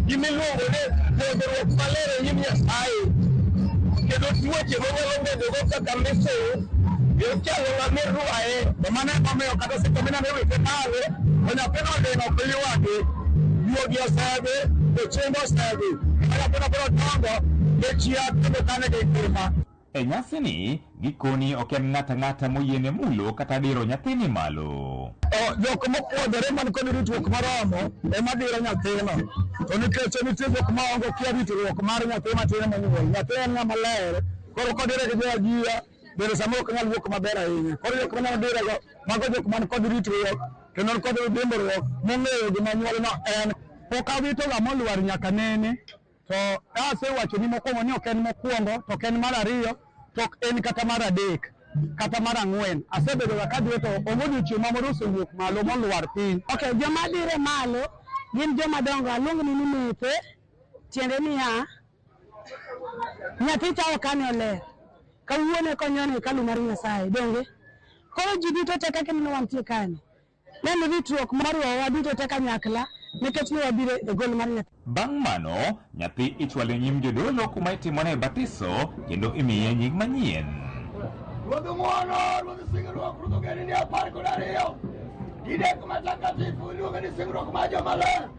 gimiluongo ni pwodhruok maler e nyim Nyasaye. Kendo tuoche monyalo bedogo kaka measles chalo ng'ama irwaye. To mano emomiyo kata seche mineno iwite malo to nyathino odino ok ywagi. Juogi osedhi, jochiende osedhi. Ka nyathino biro dongo gi chia kendo kane gi ngima. E nyasini, gikoni ok en ng'ato ang'ata moyiene mulo kata diro nyathini malo. Jok mopwodhore man kod ritruok moromo ema diro nyathino. To nikech nitie jok maonge kia ritruok mar nyathi matin monyuol. Nyathi en ng'ama ler, koro kodire gi jo-ajia bende samoro ok nyal wuok maber ahinya. Koro jok manyalo dirego, mago jok man kod ritruok kendo kod dimbruok mong'eyo gima nyuolno en. Pok awitoga molwar nyaka nene. To asewachoni mokwongo ni ok en mokwongo, to ok en mar ariyo, to ok en kata mar adek, kata mar ang'wen. Asebedoga kadhie to onge odiochieng' ma moro osewuok malo molwar piny. Okay, joma dire malo gin joma dongo, aluong ni ni methe, tiende niya, nyathi cha ok ane oler. Kawuono eka onyone e hekalu mar Nyasaye, donge? Koro ji duto te kaka ineno wantie kani. Ne ni ritruok moriwowa duto te kanyakla nikech ne wabiro e gol mar nyathi. Bang' mano, nyathi ichwalo e nyim jodolo kuma itimone batiso kendo imiye nying manyien. Ruodh ng'wono, Ruodh singruok, Ruodh ogendini 12, Didek matakatifu iluongo ni singruok mar jomaler.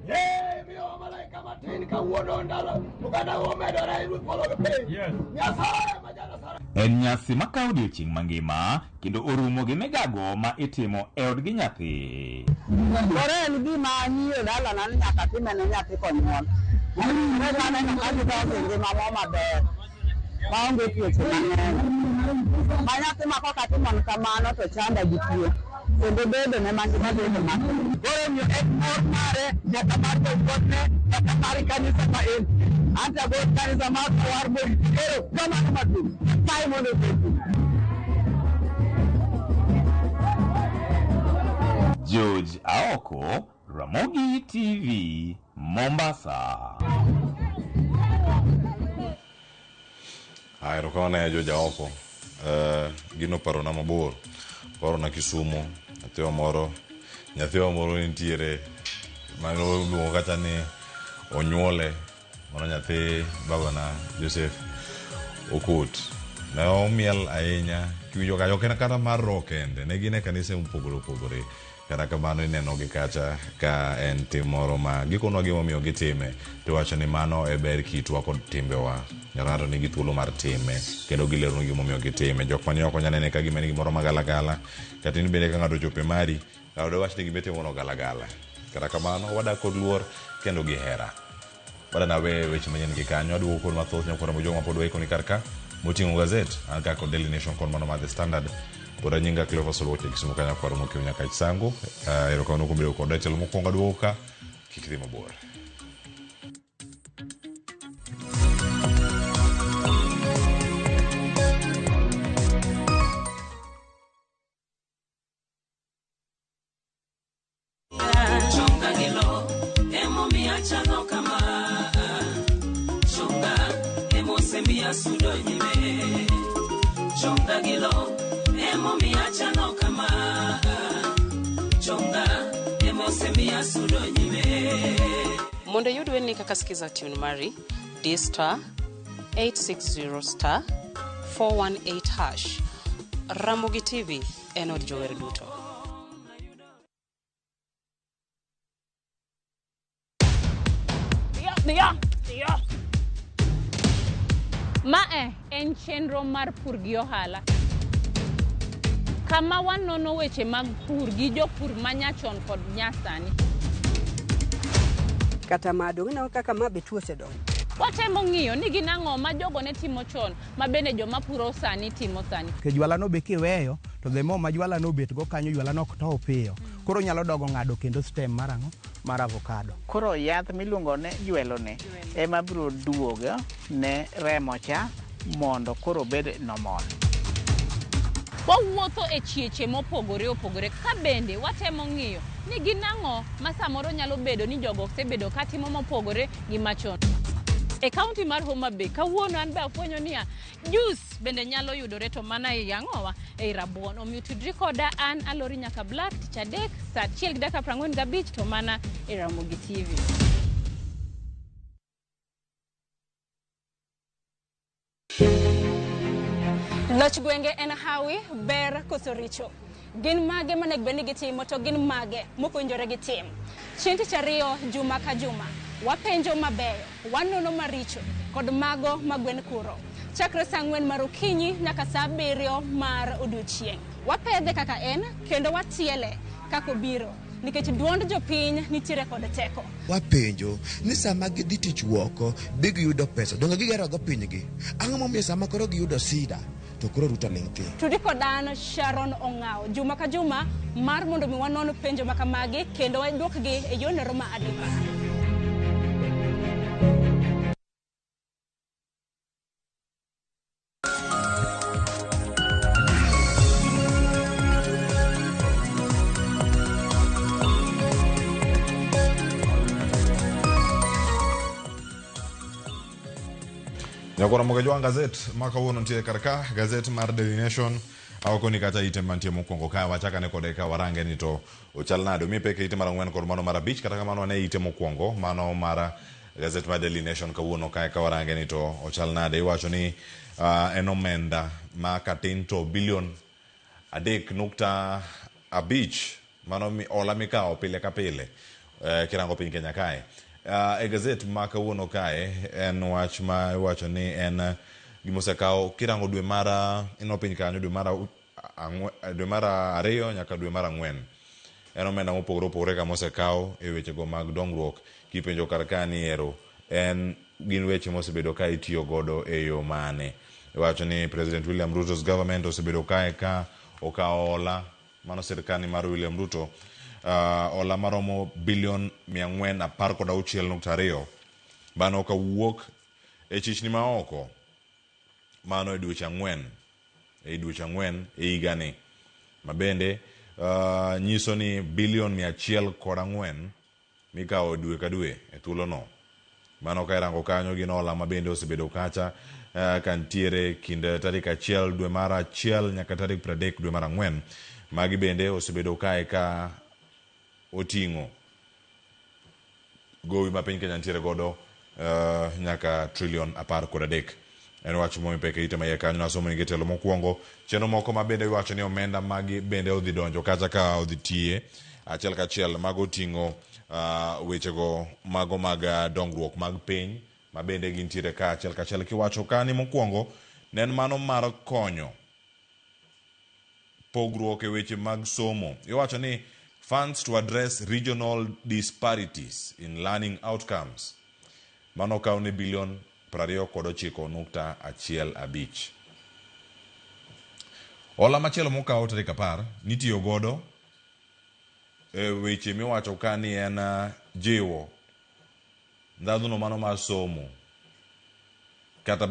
Ee, miyowa malaika matin kawuono ndalo oganda omedore e ruodh polo gi piny. Nyasaye ma janasara. En nyasi makawo odiochieng' mangima kendo orumo gi migago ma itimo e odgi nyathi. Koro en gima ang'iyo dalana ni nyaka time ne nyathi konyuol. Eka aneno ka gidongo e ngima mo maber maonge tuoche mang'eny. Ma nyathi ma koka atimo kamano to chanda gi tuo kendo bedo ne mangima bedo matek. Koro omiyo en mor mare nyaka mar jowuotne nyaka mar kanisa ma entie. Anta go kanisa mar Kawar Moriti. Ero kamano maduong'. Nyasaye mondo ogwedhu. George Aoko, Ramogi TV, Mombasa. Haya, erokamano ne George Aoko. Gino parona mabor. Parona Kisumu, nyathiwa moro nitiere mano iluongo kata ni onyuole, mano nyathi babana Joseph Okot. Ne omiel ahinya, kiwinjo kacha, ok en kata mar roho kende, ne gin e kanise mopogore opogore. Kata kamano ineno gi kacha ka en tim moro ma gikonwa gimomiyo gitime, tiwacho ni mano e ber kitwa kod timbewa. Ng'ato ng'ato nigi thuolo mar time kendo gileronu gimomiyo gitime. Jok mani oko nyalo nene ka gima en gimoro magalagala, kata in bende ka ng'ato ochopo e mari, ng'ato dewach ni gimitimono galagala. Kata kamano wadak kod luor kendo gi hera. Bada nawe weche manyien gi kanyo, aduogo kod mathoth nyakwara Mojong mapod waikoni kar ka, moting'o gazet, an ka kod Daily Nation kod mano mar The Standard. Koda nyinga Cleophas Oluoch e Kisumu ka nyakwaro Mokeo nyaka Isango. Erokamano kuom bedo koda e tielo mokwongo aduogo ka, kik idhi mabor. Emosemiya sudo nyime. Chonga gi lo emomiyo achano kama. Chonga emosemiya sudo nyime. Mondo iyud wendni kaka Skiza tune mari, di star 860 star 418 hash. Ramogi TV en od jower duto. Mae en chenro mar pur gi ohala. Kama wanono weche mag pur gi jopur manyachon kod nyasani. Kata ma dong' ineno kaka ma be tuo osedonjo. Watemo ng'iyo ni gin ang'o ma jogo ne timo chon ma bende joma puro sani timo sani. Ke jwala no be kiweyo to the more ma jwala no obet go kanyo jwala no ok tow piyo. Koro nyalo dogo ng'ado kendo stem mar ang'o? Mar avocado. Koro yath miluongo ni jwelo ni ema biro duogo ne remo cha mondo koro obed normal. Wawuotho e chieche mopogore opogore ka bende watemo ng'iyo ni gin ang'o ma samoro nyalo bedo ni jogo osebedo katimo mopogore gi machon. E kaunti mar Homa Bay, kawuono an be afwenyo niya, juice bende nyalo yudore to mana ei ang'owa, ei rabuon. Omiyo tudri koda an Alori Nyaka Black tich adek saa 1:45 to mana e Ramogi TV. Loch gwenge en hawi, ber koso richo. Gin mage monego bed ni gitimo to gin mage mokowinjore gitim. Chieng' tich ariyo juma ka juma, wapenjo mabeyo, wanono maricho kod mago ma gwen kuro. Chakre saa 4 mar okinyi nyaka saa 7 mar odiochieng'. Wapedhe kaka en kendo watiele kaka obiro nikech duond jopiny nitiere kod teko. Wapenjo ni sama gidhi tich woko be giyudo pesa, donge gigero go pinygi? Ang'o momiyo sama koro giyudo sida to koro Ruto ling' thi? Tudi kod an Sharon Ong'awo juma ka juma mar mondo mi wanon penjo ma kamagi kendo waduokgi e yorno ma adimba. Nyakora moga jwang' gazet ma kawuono nitie kar ka, gazet mar Daily Nation awakoni kata ite mantie mokwongo ka wachakane kode ka warange ni to ochal nade. Omiye pek e ite mar 4 kod mano mar 5, kata kamano wane ite mokwongo mano mar gazet mar Daily Nation kawuono kae ka warange ni to ochal nade. Iwacho ni en omenda ma katin to bilion 3.5 mano hola mikawo pile ka pile kirango piny Kenya kae. E gazet ma kawuono kae en wach ma iwacho ni en gimosekawo kirango dwe mar ino piny kanyo dwe mar 2 nyaka dwe mar 4 en omenda mopogore opogore kama osekaw e wechego mag dongruok. Kipenjo kar ka ni ero en gin weche mosebedo ka itiyo godo e yo mane. Iwacho ni President William Ruto's government osebedo kae ka okawo hola mano sirkal mar William Ruto hola maromo bilion 416.2 mano kawuok e chichni maoko mano e dweche 4 e dweche 4 e higani ma bende nyiso ni bilion 104 mikawo dwe ka dwe e thuolono. Mano ka irango kanyo gin hola ma bende osebedo kacha ka nitiere kind tarik 1 dwe mar 1 nyaka tarik 30 dwe mar 4. Magi bende osebedo kae ka oting'o gowi ma piny Kenya nitiere godo nyaka trilion 13. En wach momi pek e ite ma iye kanyo nasomo ni telo mokwongo. Chenro moko ma bende iwacho ni omenda magi bende odhi donjo kacha ka odhi tiye achiel kachiel mago oting'o wechego mago mag dongruok mag piny ma bende gintiere ka achiel kachiel. Kiwacho ka ni mokwongo ne en mano mar konyo pogruok e weche mag somo. Iwacho ni funds to address regional disparities in learning outcomes. Mano okaw ni bilion 29.15. Hola machielo mokaw tarik 10 nitiyo godo e weche miwacho ka ni en jiwo ndhadhuno mano mar somo kata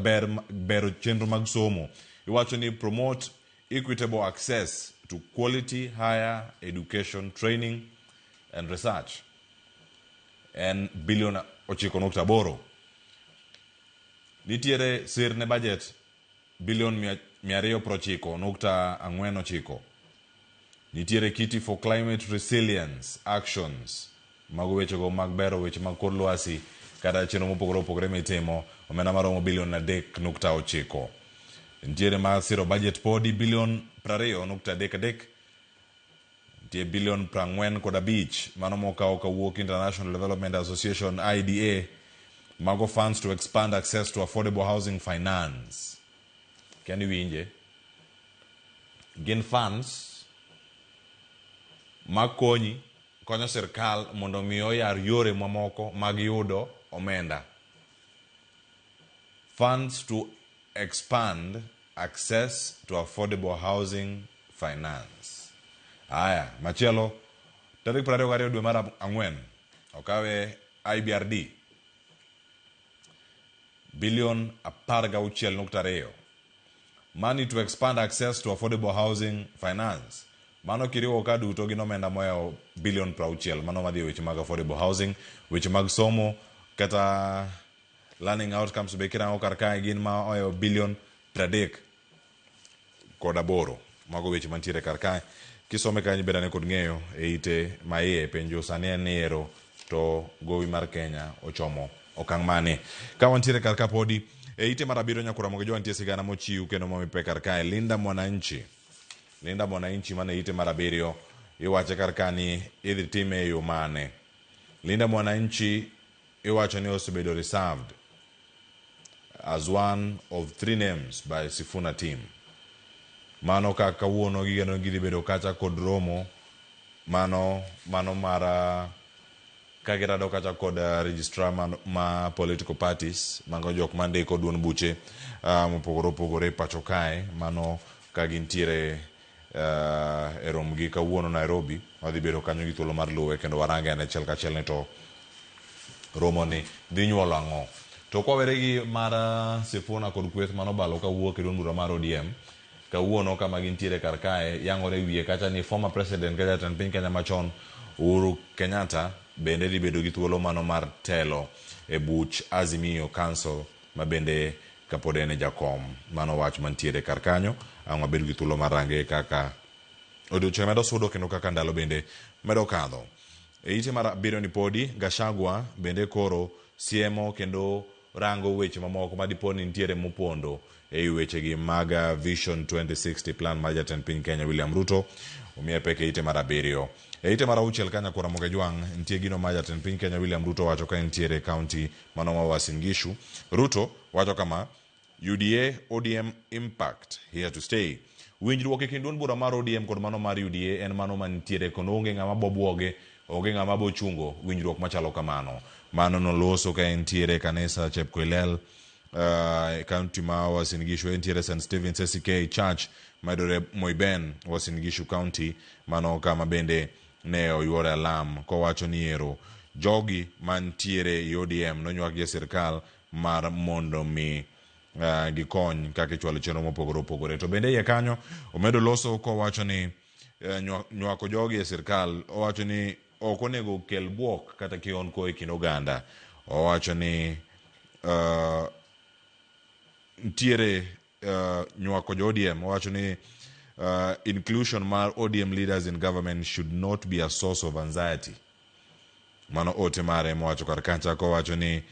bero chenro mag somo. Iwacho ni promote equitable access to quality higher education training and research en bilion 9.8. Nitiere sir ne budget bilion 290.49. Nitiere kitty for climate resilience actions. Mago wechego mag bero weche mag kor lwasi kata chenro mopogore opogore mitimo omenda maromo bilion 3.9. Nitiere mar siro budget podi bilion 20.33. Nitie bilion 45 mano mokaw kawuok International Development Association IDA. Mago funds to expand access to affordable housing finance. Kia ni winje. Gin funds makonyi konyo sirkal mondo mi oyar yore mamoko mag yudo omenda. Funds to expand access to affordable housing finance. Aya, machielo tarik 22 dwe mar ang'wen okawe IBRD bilion 16.2. Money to expand access to affordable housing finance. Mano kiriwo ka duto gin omenda moyawo bilion 60 mano madhi e weche mag affordable housing, weche mag somo kata learning outcomes be kirango kar kae gin ma oyawo bilion 38. Mago weche mantiere kar kae. Kisome kanyo ibed ane kod ng'eyo e ite ma iye penjo sani en ni ero to gowi mar Kenya ochomo okang' mane. Ka wantiere kar ka podi e ite mar abiriyo nyakura mogo jowa nitie sigana mochiw kendo momi pek kar kae. Linda Mwananchi. Linda Mwananchi mane ite mar abiriyo iwache kar ka ni idhi time e yo mane. Linda Mwananchi iwacho ni osebedo reserved as one of 3 names by Sifuna team. Mano ka kawuono gigeno ni gidhi bedo kacha kod romo mano mar ka girado kacha kod registrar ma political parties mago jok mandiko duond buche mopogore opogore pacho kae mano ka gintiere e romgi kawuono Nairobi. Wadhi bedo kanyo gi thuolo mar luwe kendo warange ane achiel kachiel ni to romo ni dhi nyuolo ang'o. To kwawere gi mar Sifuna kod kweth manobalo kawuok e duond bura mar ODM kawuono kama gintiere kar kae yangore wiye kacha ni former president kata jatend piny Kenya machon Uhuru Kenyatta bende dhi bedo gi thuolo mano mar telo e buch Azimio Council ma bende kapod en e jakom. Mano wach mantiere kar kanyo. Ang' wabed gi thuolo mar range kaka odiochieng' medo sudo kendo kaka ndalo bende medo kadho. E ite mar abiriyo ni podi Gachagua bende koro siemo kendo rango weche mamoko ma dipo ni nitiere mopondo e wechegi mag Vision 2060 plan mar jatend piny Kenya William Ruto omiye pek e ite mar abiriyo. E ite mar auchiel ka nyakwar Ramogi Ajwang' nitie gino ma jatend piny Kenya William Ruto wacho ka entiere e county mano ma Uasin Gishu. Ruto wacho kama: UDA ODM impact here to stay. Winjruok e kind duond bura mar ODM kod mano mar UDA en mano mantiere kendo onge ng'ama bobuoge, onge ng'ama bochungo winjruok machalo kamano. Mano noloso ka entiere e kanisa Chepkoilel, county ma Uasin Gishu, entiere St Stephen's ACK Church mayudore Moiben, Uasin Gishu County, mano kama bende ne oyuore alam kowacho ni ero jogi mantiere e ODM nonywak gi sirkal mar mondo mi gikony kaka ichwalo chenro mopogore opogore. To bende iye kanyo omedo loso kowacho ni nywako jogi e sirkal, owacho ni ok onego kel bwok kata kihondko e kind oganda. Owacho ni nitiere nywako jo ODM. Owacho ni inclusion mar ODM leaders in government should not be a source of anxiety. Mano ote mare mowacho kar kacha kowacho ni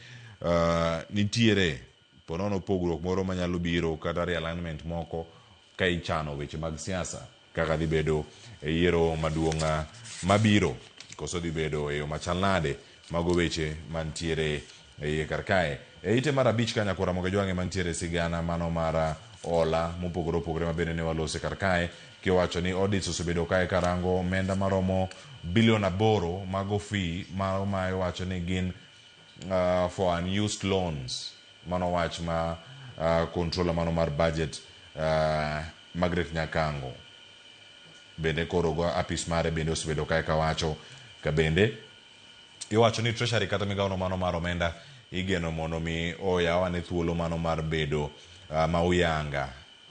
nitiere ponono pogruok moro manyalo biro kata realignment moko ka ichano weche mag siasa kaka dhi bedo e yiero maduong' mabiro koso dhi bedo e yo machal nade. Mago weche mantiere e iye kar kae. E ite mar abich ka nyakwar Ramogi Ajwang' mantiere sigana mano mar hola mopogore opogore ma bende ne walose kar kae kiwacho ni audits osebedo kae karango omenda maromo bilion 8 mago fee ma iwacho ni gin for unused loans. Mano wach ma controller mano mar budget Margaret Nyakango bende koro go apis mare bende osebedo kae kawacho ka bende iwacho ni treasury kata migawono mano mar omenda igeno mondo mi oyaw ane thuolo mano mar bedo ma uyanga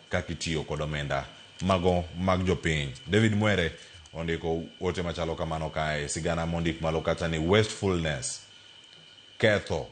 kaka itiyo kod omenda mago mag jopiny. David Mwere ondiko ote machalo kamano kae, sigana mondik malo kacha ni wastefulness ketho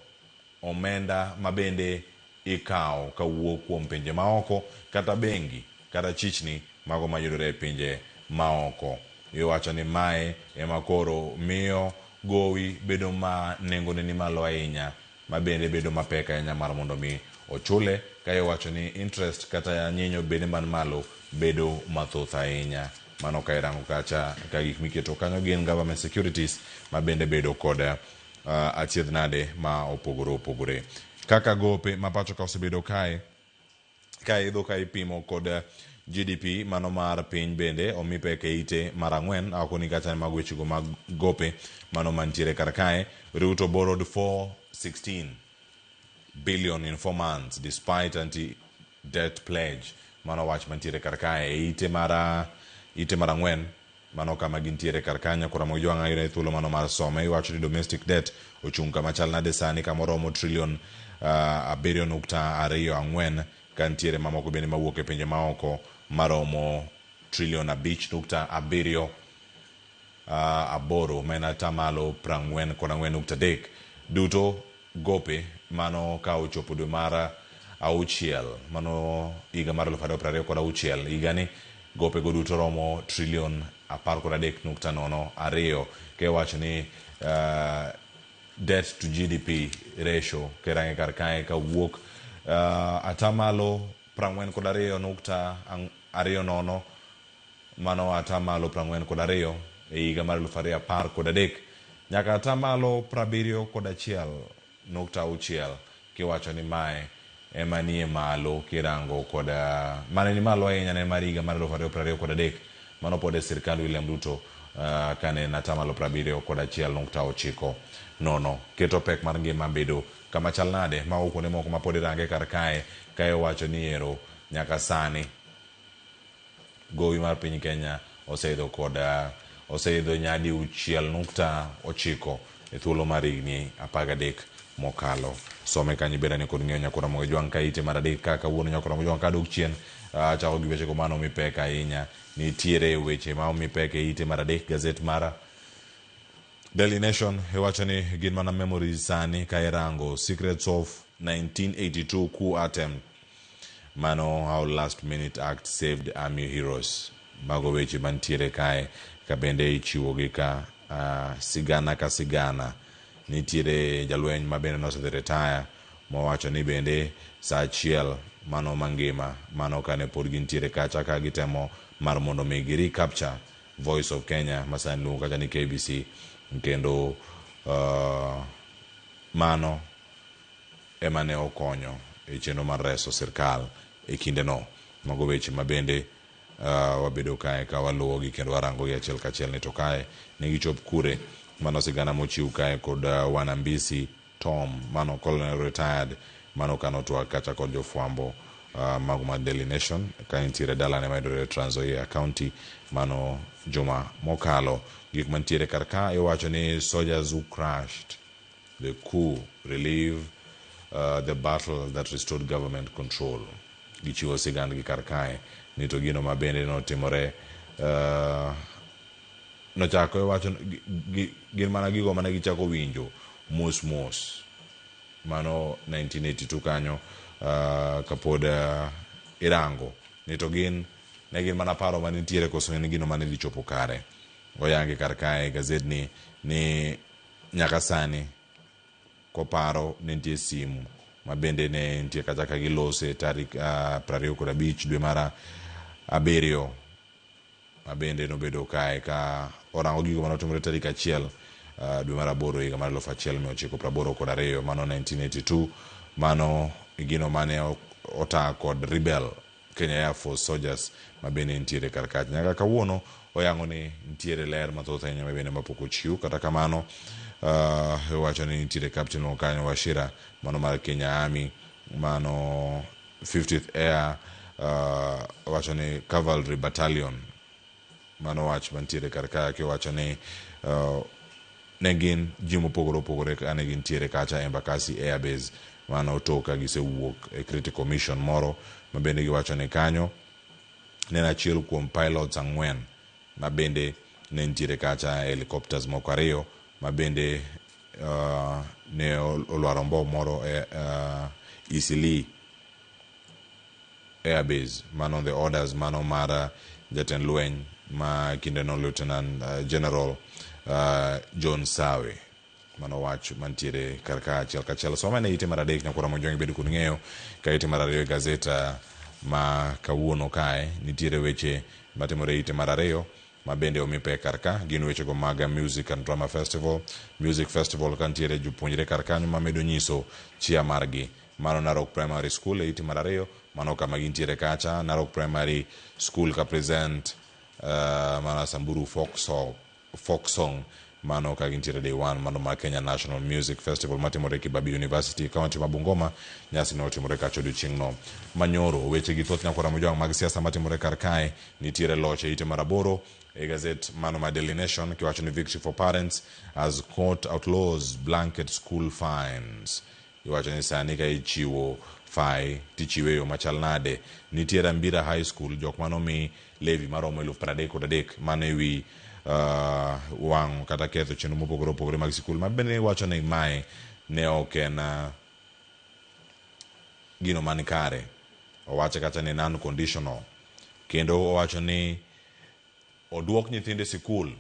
omenda mabende ikawo kawuok kuom pinje maoko kata bengi kata chichni mago mayudore e pinje maoko. Iwacho ni mae ema koro miyo gowi bedo ma nengone ni malo ahinya ma bende bedo mapek ahinya mar mondo mi ochule ka iwacho ni interest kata nyinyo bende man malo bedo mathoth ahinya. Mano ka irango kacha ka gik miketo kanyo gin government securities ma bende bedo kod achiedh nade ma opogore opogore. Kaka gope ma pacho ka osebedo kae ka idho ka ipimo kod GDP mano mar piny bende omi pek e ite mar ang'wen akoni kacha mag wechego mag gope mano mantiere kar kae. Ruto borrowed 416 billion in 4 months despite anti-debt pledge. Mano wach mantiere kar kae e ite mar ang'wen mano kama gintiere kar kanyo. Koro Ramogi Jwang' ayudo thuolo mano mar some. Iwacho ni domestic debt ochung' kama chal nade sani kama oromo trillion 7.24 ka nitiere mamoko bende mawuok e pinje maoko maromo trillion 5.78 ma en atamalo 44.3 duto gope mano ka ochopo dwe mar auchiel mano higa mar 2026 higani gope go duto romo trillion 13.02 kewacho ni debt to GDP ratio kirange kar kae kawuok atamalo 42.20 mano atamalo 42 e higa mar 2013 nyaka atamalo 71.6 kiwacho ni mae ema nie malo kirango kod mane ni malo ahinya ne mar higa mar 2023 mano pod e sirkand William Ruto kane en atamalo 71.90. Keto pek mar ngima bedo kama chal nade mago kuonde moko ma pod irange kar kae ka iwacho ni ero nyaka sani gowi mar piny Kenya oseidho kod oseidho nyadi 6.9 e thuolo mar higni 13 mokalo. Some kanyo ibedane kod ng'eyo nyakora Ramogi Jwang' ka ite mar adek ka kawuono nyakora Ramogi Jwang' kadok chien achako gi wechego mano omi pek ahinya. Nitiere weche ma omi pek e ite mar adek gazet mar Daily Nation iwacho ni gin mana memories sani ka irango secrets of 1982 coup attempt mano how last minute act saved army heroes. Mago weche mantiere kae ka bende ichiwogi ka sigana ka sigana. Nitiere jalweny ma bende nosedhi retire mowacho ni bende saa achiel mano mangima mano kane pod gintiere kacha ka gitemo mar mondo mi gi recapture Voice of Kenya masani luongo kacha ni KBC kendo mano ema ne okonyo e chenro mar reso sirkal e kindeno. Mago weche ma bende wabedo kae ka waluwogi kendo warangogi achiel kachiel ni to kae ne gichop kure. Mano sigana mochiw kae kod Wanambisi Tom mano colonel retired mano kano twak kacha kod jofwambo mago mar Daily Nation ka nitiere dalane mayudore Trans Nzoia County mano juma mokalo. Gik mantiere kar ka iwacho ni soldiers who crashed the coup relive the battle that restored government control. Gichiwo sigandgi kar kae ni to gino ma bende notimore nochako iwacho gin mana gigo mane gichako winjo mos mos mano 1982 kanyo kapod irango ni to gin ne gin mana paro manitiere koso en gino mane dhi chopo kare. Oyangi kar kae gazetni ni nyaka sani koparo ne nitie simu ma bende ne nitie kacha ka gilose tarik 25 dwe mar 7 ma bende nobedo kae ka orango gigo manotimore tarik 1 dwe mar 8 higa mar 1982 mano 1982 mano gino mane ota kod rebel Kenya Air Force soldiers ma bende nitiere kar kacha. Nyaka kawuono oyango ni nitiere ler mathoth ahinya ma bende mapok ochiw. Kata kamano iwacho ni nitiere captain moro kanyo Wachira mano mar Kenya Army mano 50th Air wacho ni Cavalry Battalion mano wach mantiere kar kae kiwacho ni ne gin ji mopogore opogore kane gintiere kacha Embakasi Air Base mano tok ka gisewuok e critical mission moro ma bende giwacho ni kanyo ne en achiel kuom pilots 4 ma bende ne nitiere kacha e helicopters moko 2 ma bende ne olwaro mbom moro e Eastleigh Airbase mano on the orders mano mar jatend lweny ma kindeno Lieutenant General John Sawe. Mano wach mantiere kar ka achiel kachiel. Som ane ite mar adek nyakwara Mojwang' ibed kod ng'eyo ka ite mar ariyo e gazet ma kawuono kae nitiere weche matimore e ite mar ariyo ma bende omi pek kar ka gin wechego mag Music and Drama Festival. Music Festival ka nitiere jopuonjre kar kanyo ma medo nyiso chia margi. Mano Narok Primary School e ite mar ariyo, mano kama gintiere kacha. Narok Primary School ka present mana Samburu Folk Song, folk song mano ka gintiere day one mano mar Kenya National Music Festival matimore Kibabii University county ma Bungoma. Nyasi no otimore kacha odiochieng'no manyoro. Weche gi thoth nyakwara Mojwang' mag siasa matimore kar kae nitiere loch e ite mar aboro e gazet mano ma Daily Nation kiwacho ni victory for parents as court outlaws blanket school fines. Iwacho ni sani ka ichiwo fai tichiwe e yo machal nade. Nitiere Ambira High School jok mane omi levy maromo 33,000 mano ewi wang'o kata ketho chenro mopogore opogore mag sikul ma bende iwacho ni mae ne ok en gino man kare. Owacho kata ni non conditional kendo owacho ni oduok nyithindo e sikul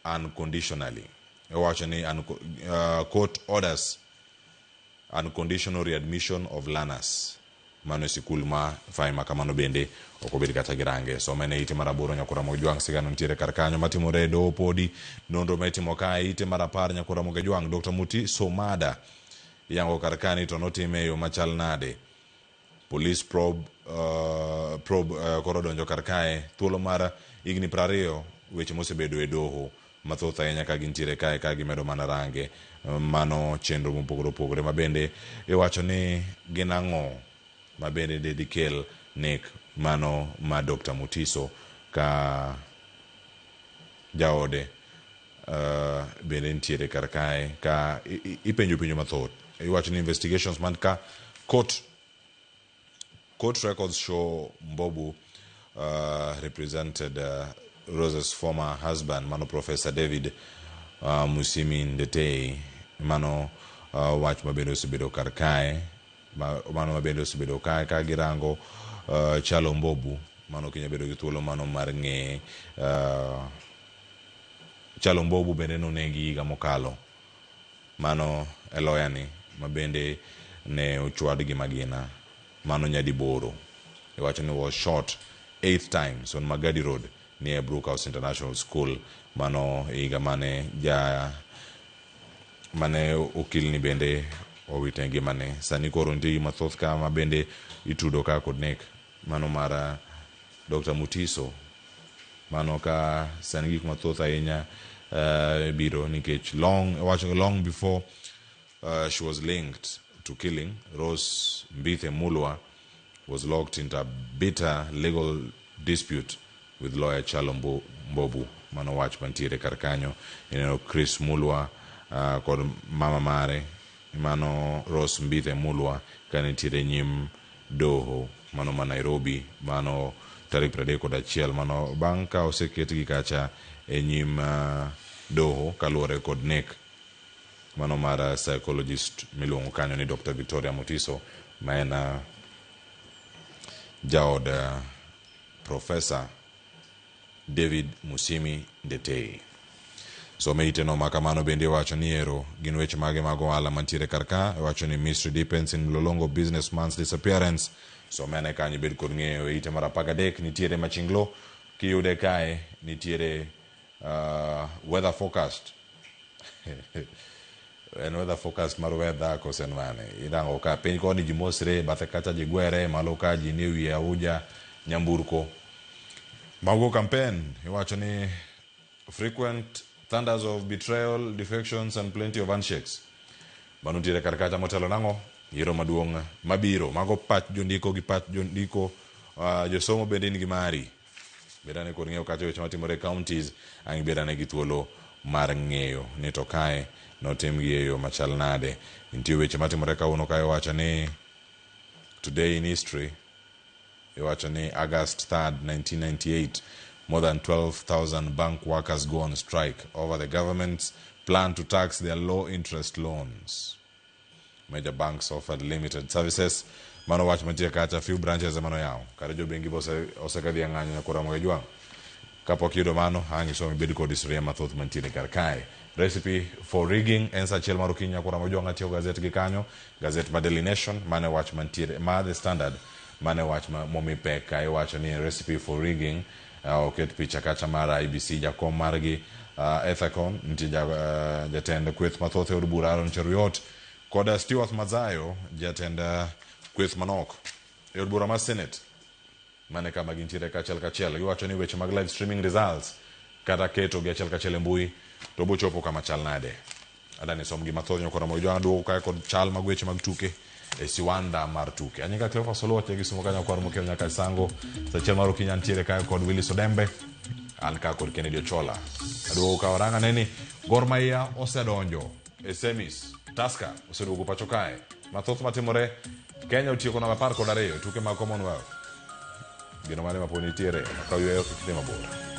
unconditionally. Owacho ni court orders unconditional readmission of learners. Mano e sikul ma fai ma kamano bende ok obed kata gi range. Some ne ite mar aboro nyakwara Mojwang' sigana nitiere kar kanyo matimore e doho podi nonro ma itimo kae ite mar 10 nyakwara Mojwang' Dr. Mutiso Mada iyango kar kani to notime e yo machal nade. Police probe koro donjo kar kae thuolo mar higni 20 weche mosebedo e doho mathoth ahinya ka gintiere kae ka gimedo mana range mano chenro mopogore opogore ma bende iwacho ni gin ang'o ma bende de dikel nek mano ma Dr. Mutiso ka jaode bende nitiere kar kae ka ipenjo penjo mathoth. Iwacho ni investigations man ka court records show Mbobu represented Rose's former husband mano Professor David Musimi Ndetei mano wach mabende osebedo kar kae mano mabende osebedo kae ka girango Chalo Mbobu mano kinya bedo gi thuolo mano mar ng'e Chalo Mbobu bende nonegi higa mokalo mano e lawyer ni mabende ne ochwad gi magina mano nyadiboro. Iwacho ni was shot 8 times on Magadi Road near Brookhouse International School mano higa mane ja mane okilni bende owite ngimane. Sani koro nitie gik mathoth ka ma bende itudo ka kod nek mano mar Dr. Mutiso mano ka sani gik mathoth ahinya biro nikech long before she was linked to killing Rose Mbithe Mulwa was locked into a bitter legal dispute with lawyer Chalo Mbobu mano wach mantiere kar kanyo. Ineno Chris Mulwa kod mama mare mano Rose Mbithe Mulwa ka nitiere nyim doho mano ma Nairobi mano tarik 31 mano bang' ka oseketgi kacha e nyim doho kaluwore kod nek mano mar psychologist miluongo kanyo ni Dr. Victoria Mutiso ma en jaod Professor David Musimi Ndetei. Some ite no makamano bende iwacho ni ero gin weche mage mag ohala mantiere kar ka. Iwacho ni mystery deepens in Mlolongo businessman's disappearance. Some ane kanyo ibed kod ng'eyo e ite mar 13 nitiere Machinglo kiyude kae nitiere weather forecast. En weather forecast mar weather kose en mane? Irango ka piny koni ji mosre, bathe kacha ji gwere, malo ka ji nie wi auja nyamburko. Mago campaign iwacho ni frequent thunders of betrayal, defections and plenty of handshakes. Mano nitiere kar kacha motelo nang'o? Yiero maduong' mabiro. Mago pach jondiko gi pach jondiko, josomo bende nigi mari. Bedane kod ng'eyo kacha weche matimore e counties, ang' bedane gi thuolo mar ng'eyo ni to kae notimgi e yo machal nade. Nitie weche matimore kawuono kae iwacho ni today in history iwacho ni August 3rd, 1998 more than 12,000 bank workers go on strike over the government's plan to tax their low interest loans. Major banks offered limited services. Mano wach mantie kacha, few branches ema noyaw. Kare jobengi be osekadhi e ng'anyo nyaka Ramogi Ajwang'. Kapok iyudo mano, ang' isom ibed kod historia mathoth mantiere kar kae. Recipe for rigging en saa achiel mar okinyi nyaka Ramogi Ajwang' atiyo gazet gi kanyo. Gazet ma Daily Nation mane wach mantiere ma The Standard mane wach ma momi pek ka iwacho ni recipe for rigging oket picha kacha mar IEBC jakom margi Ethekon nitie jatend kweth mathoth e od bura Aaron Cheruiyot kod Stewart Madzayo jatend kweth manok e od bura mar Senate. Mano e kama gintiere kachiel kachiel. Giwacho ni weche mag live streaming results kata keto gi achiel kachiel e mbui to bochopo kama chal nade. Adani som gi mathoth nyokora mojo an duogo kae kod chal mag weche mag tuke e siwanda mar tuke. Anyinga Cleophas Oluoch e gisumo kanyo kwar mokel nyaka Sango. Saa achiel mar okinyi antiere kae kod Willis Odembe. An ka kod Kennedy Ochola. Aduogo ka oranga neni Gor Mahia osedonjo e semis. Tusker oseduogo pacho kae. Mathoth matimore Kenya otieko namba 12 e tuke mag Commonwealth. Geno mane ma pod nitiere? Kaw yweyo kik idhi mabor.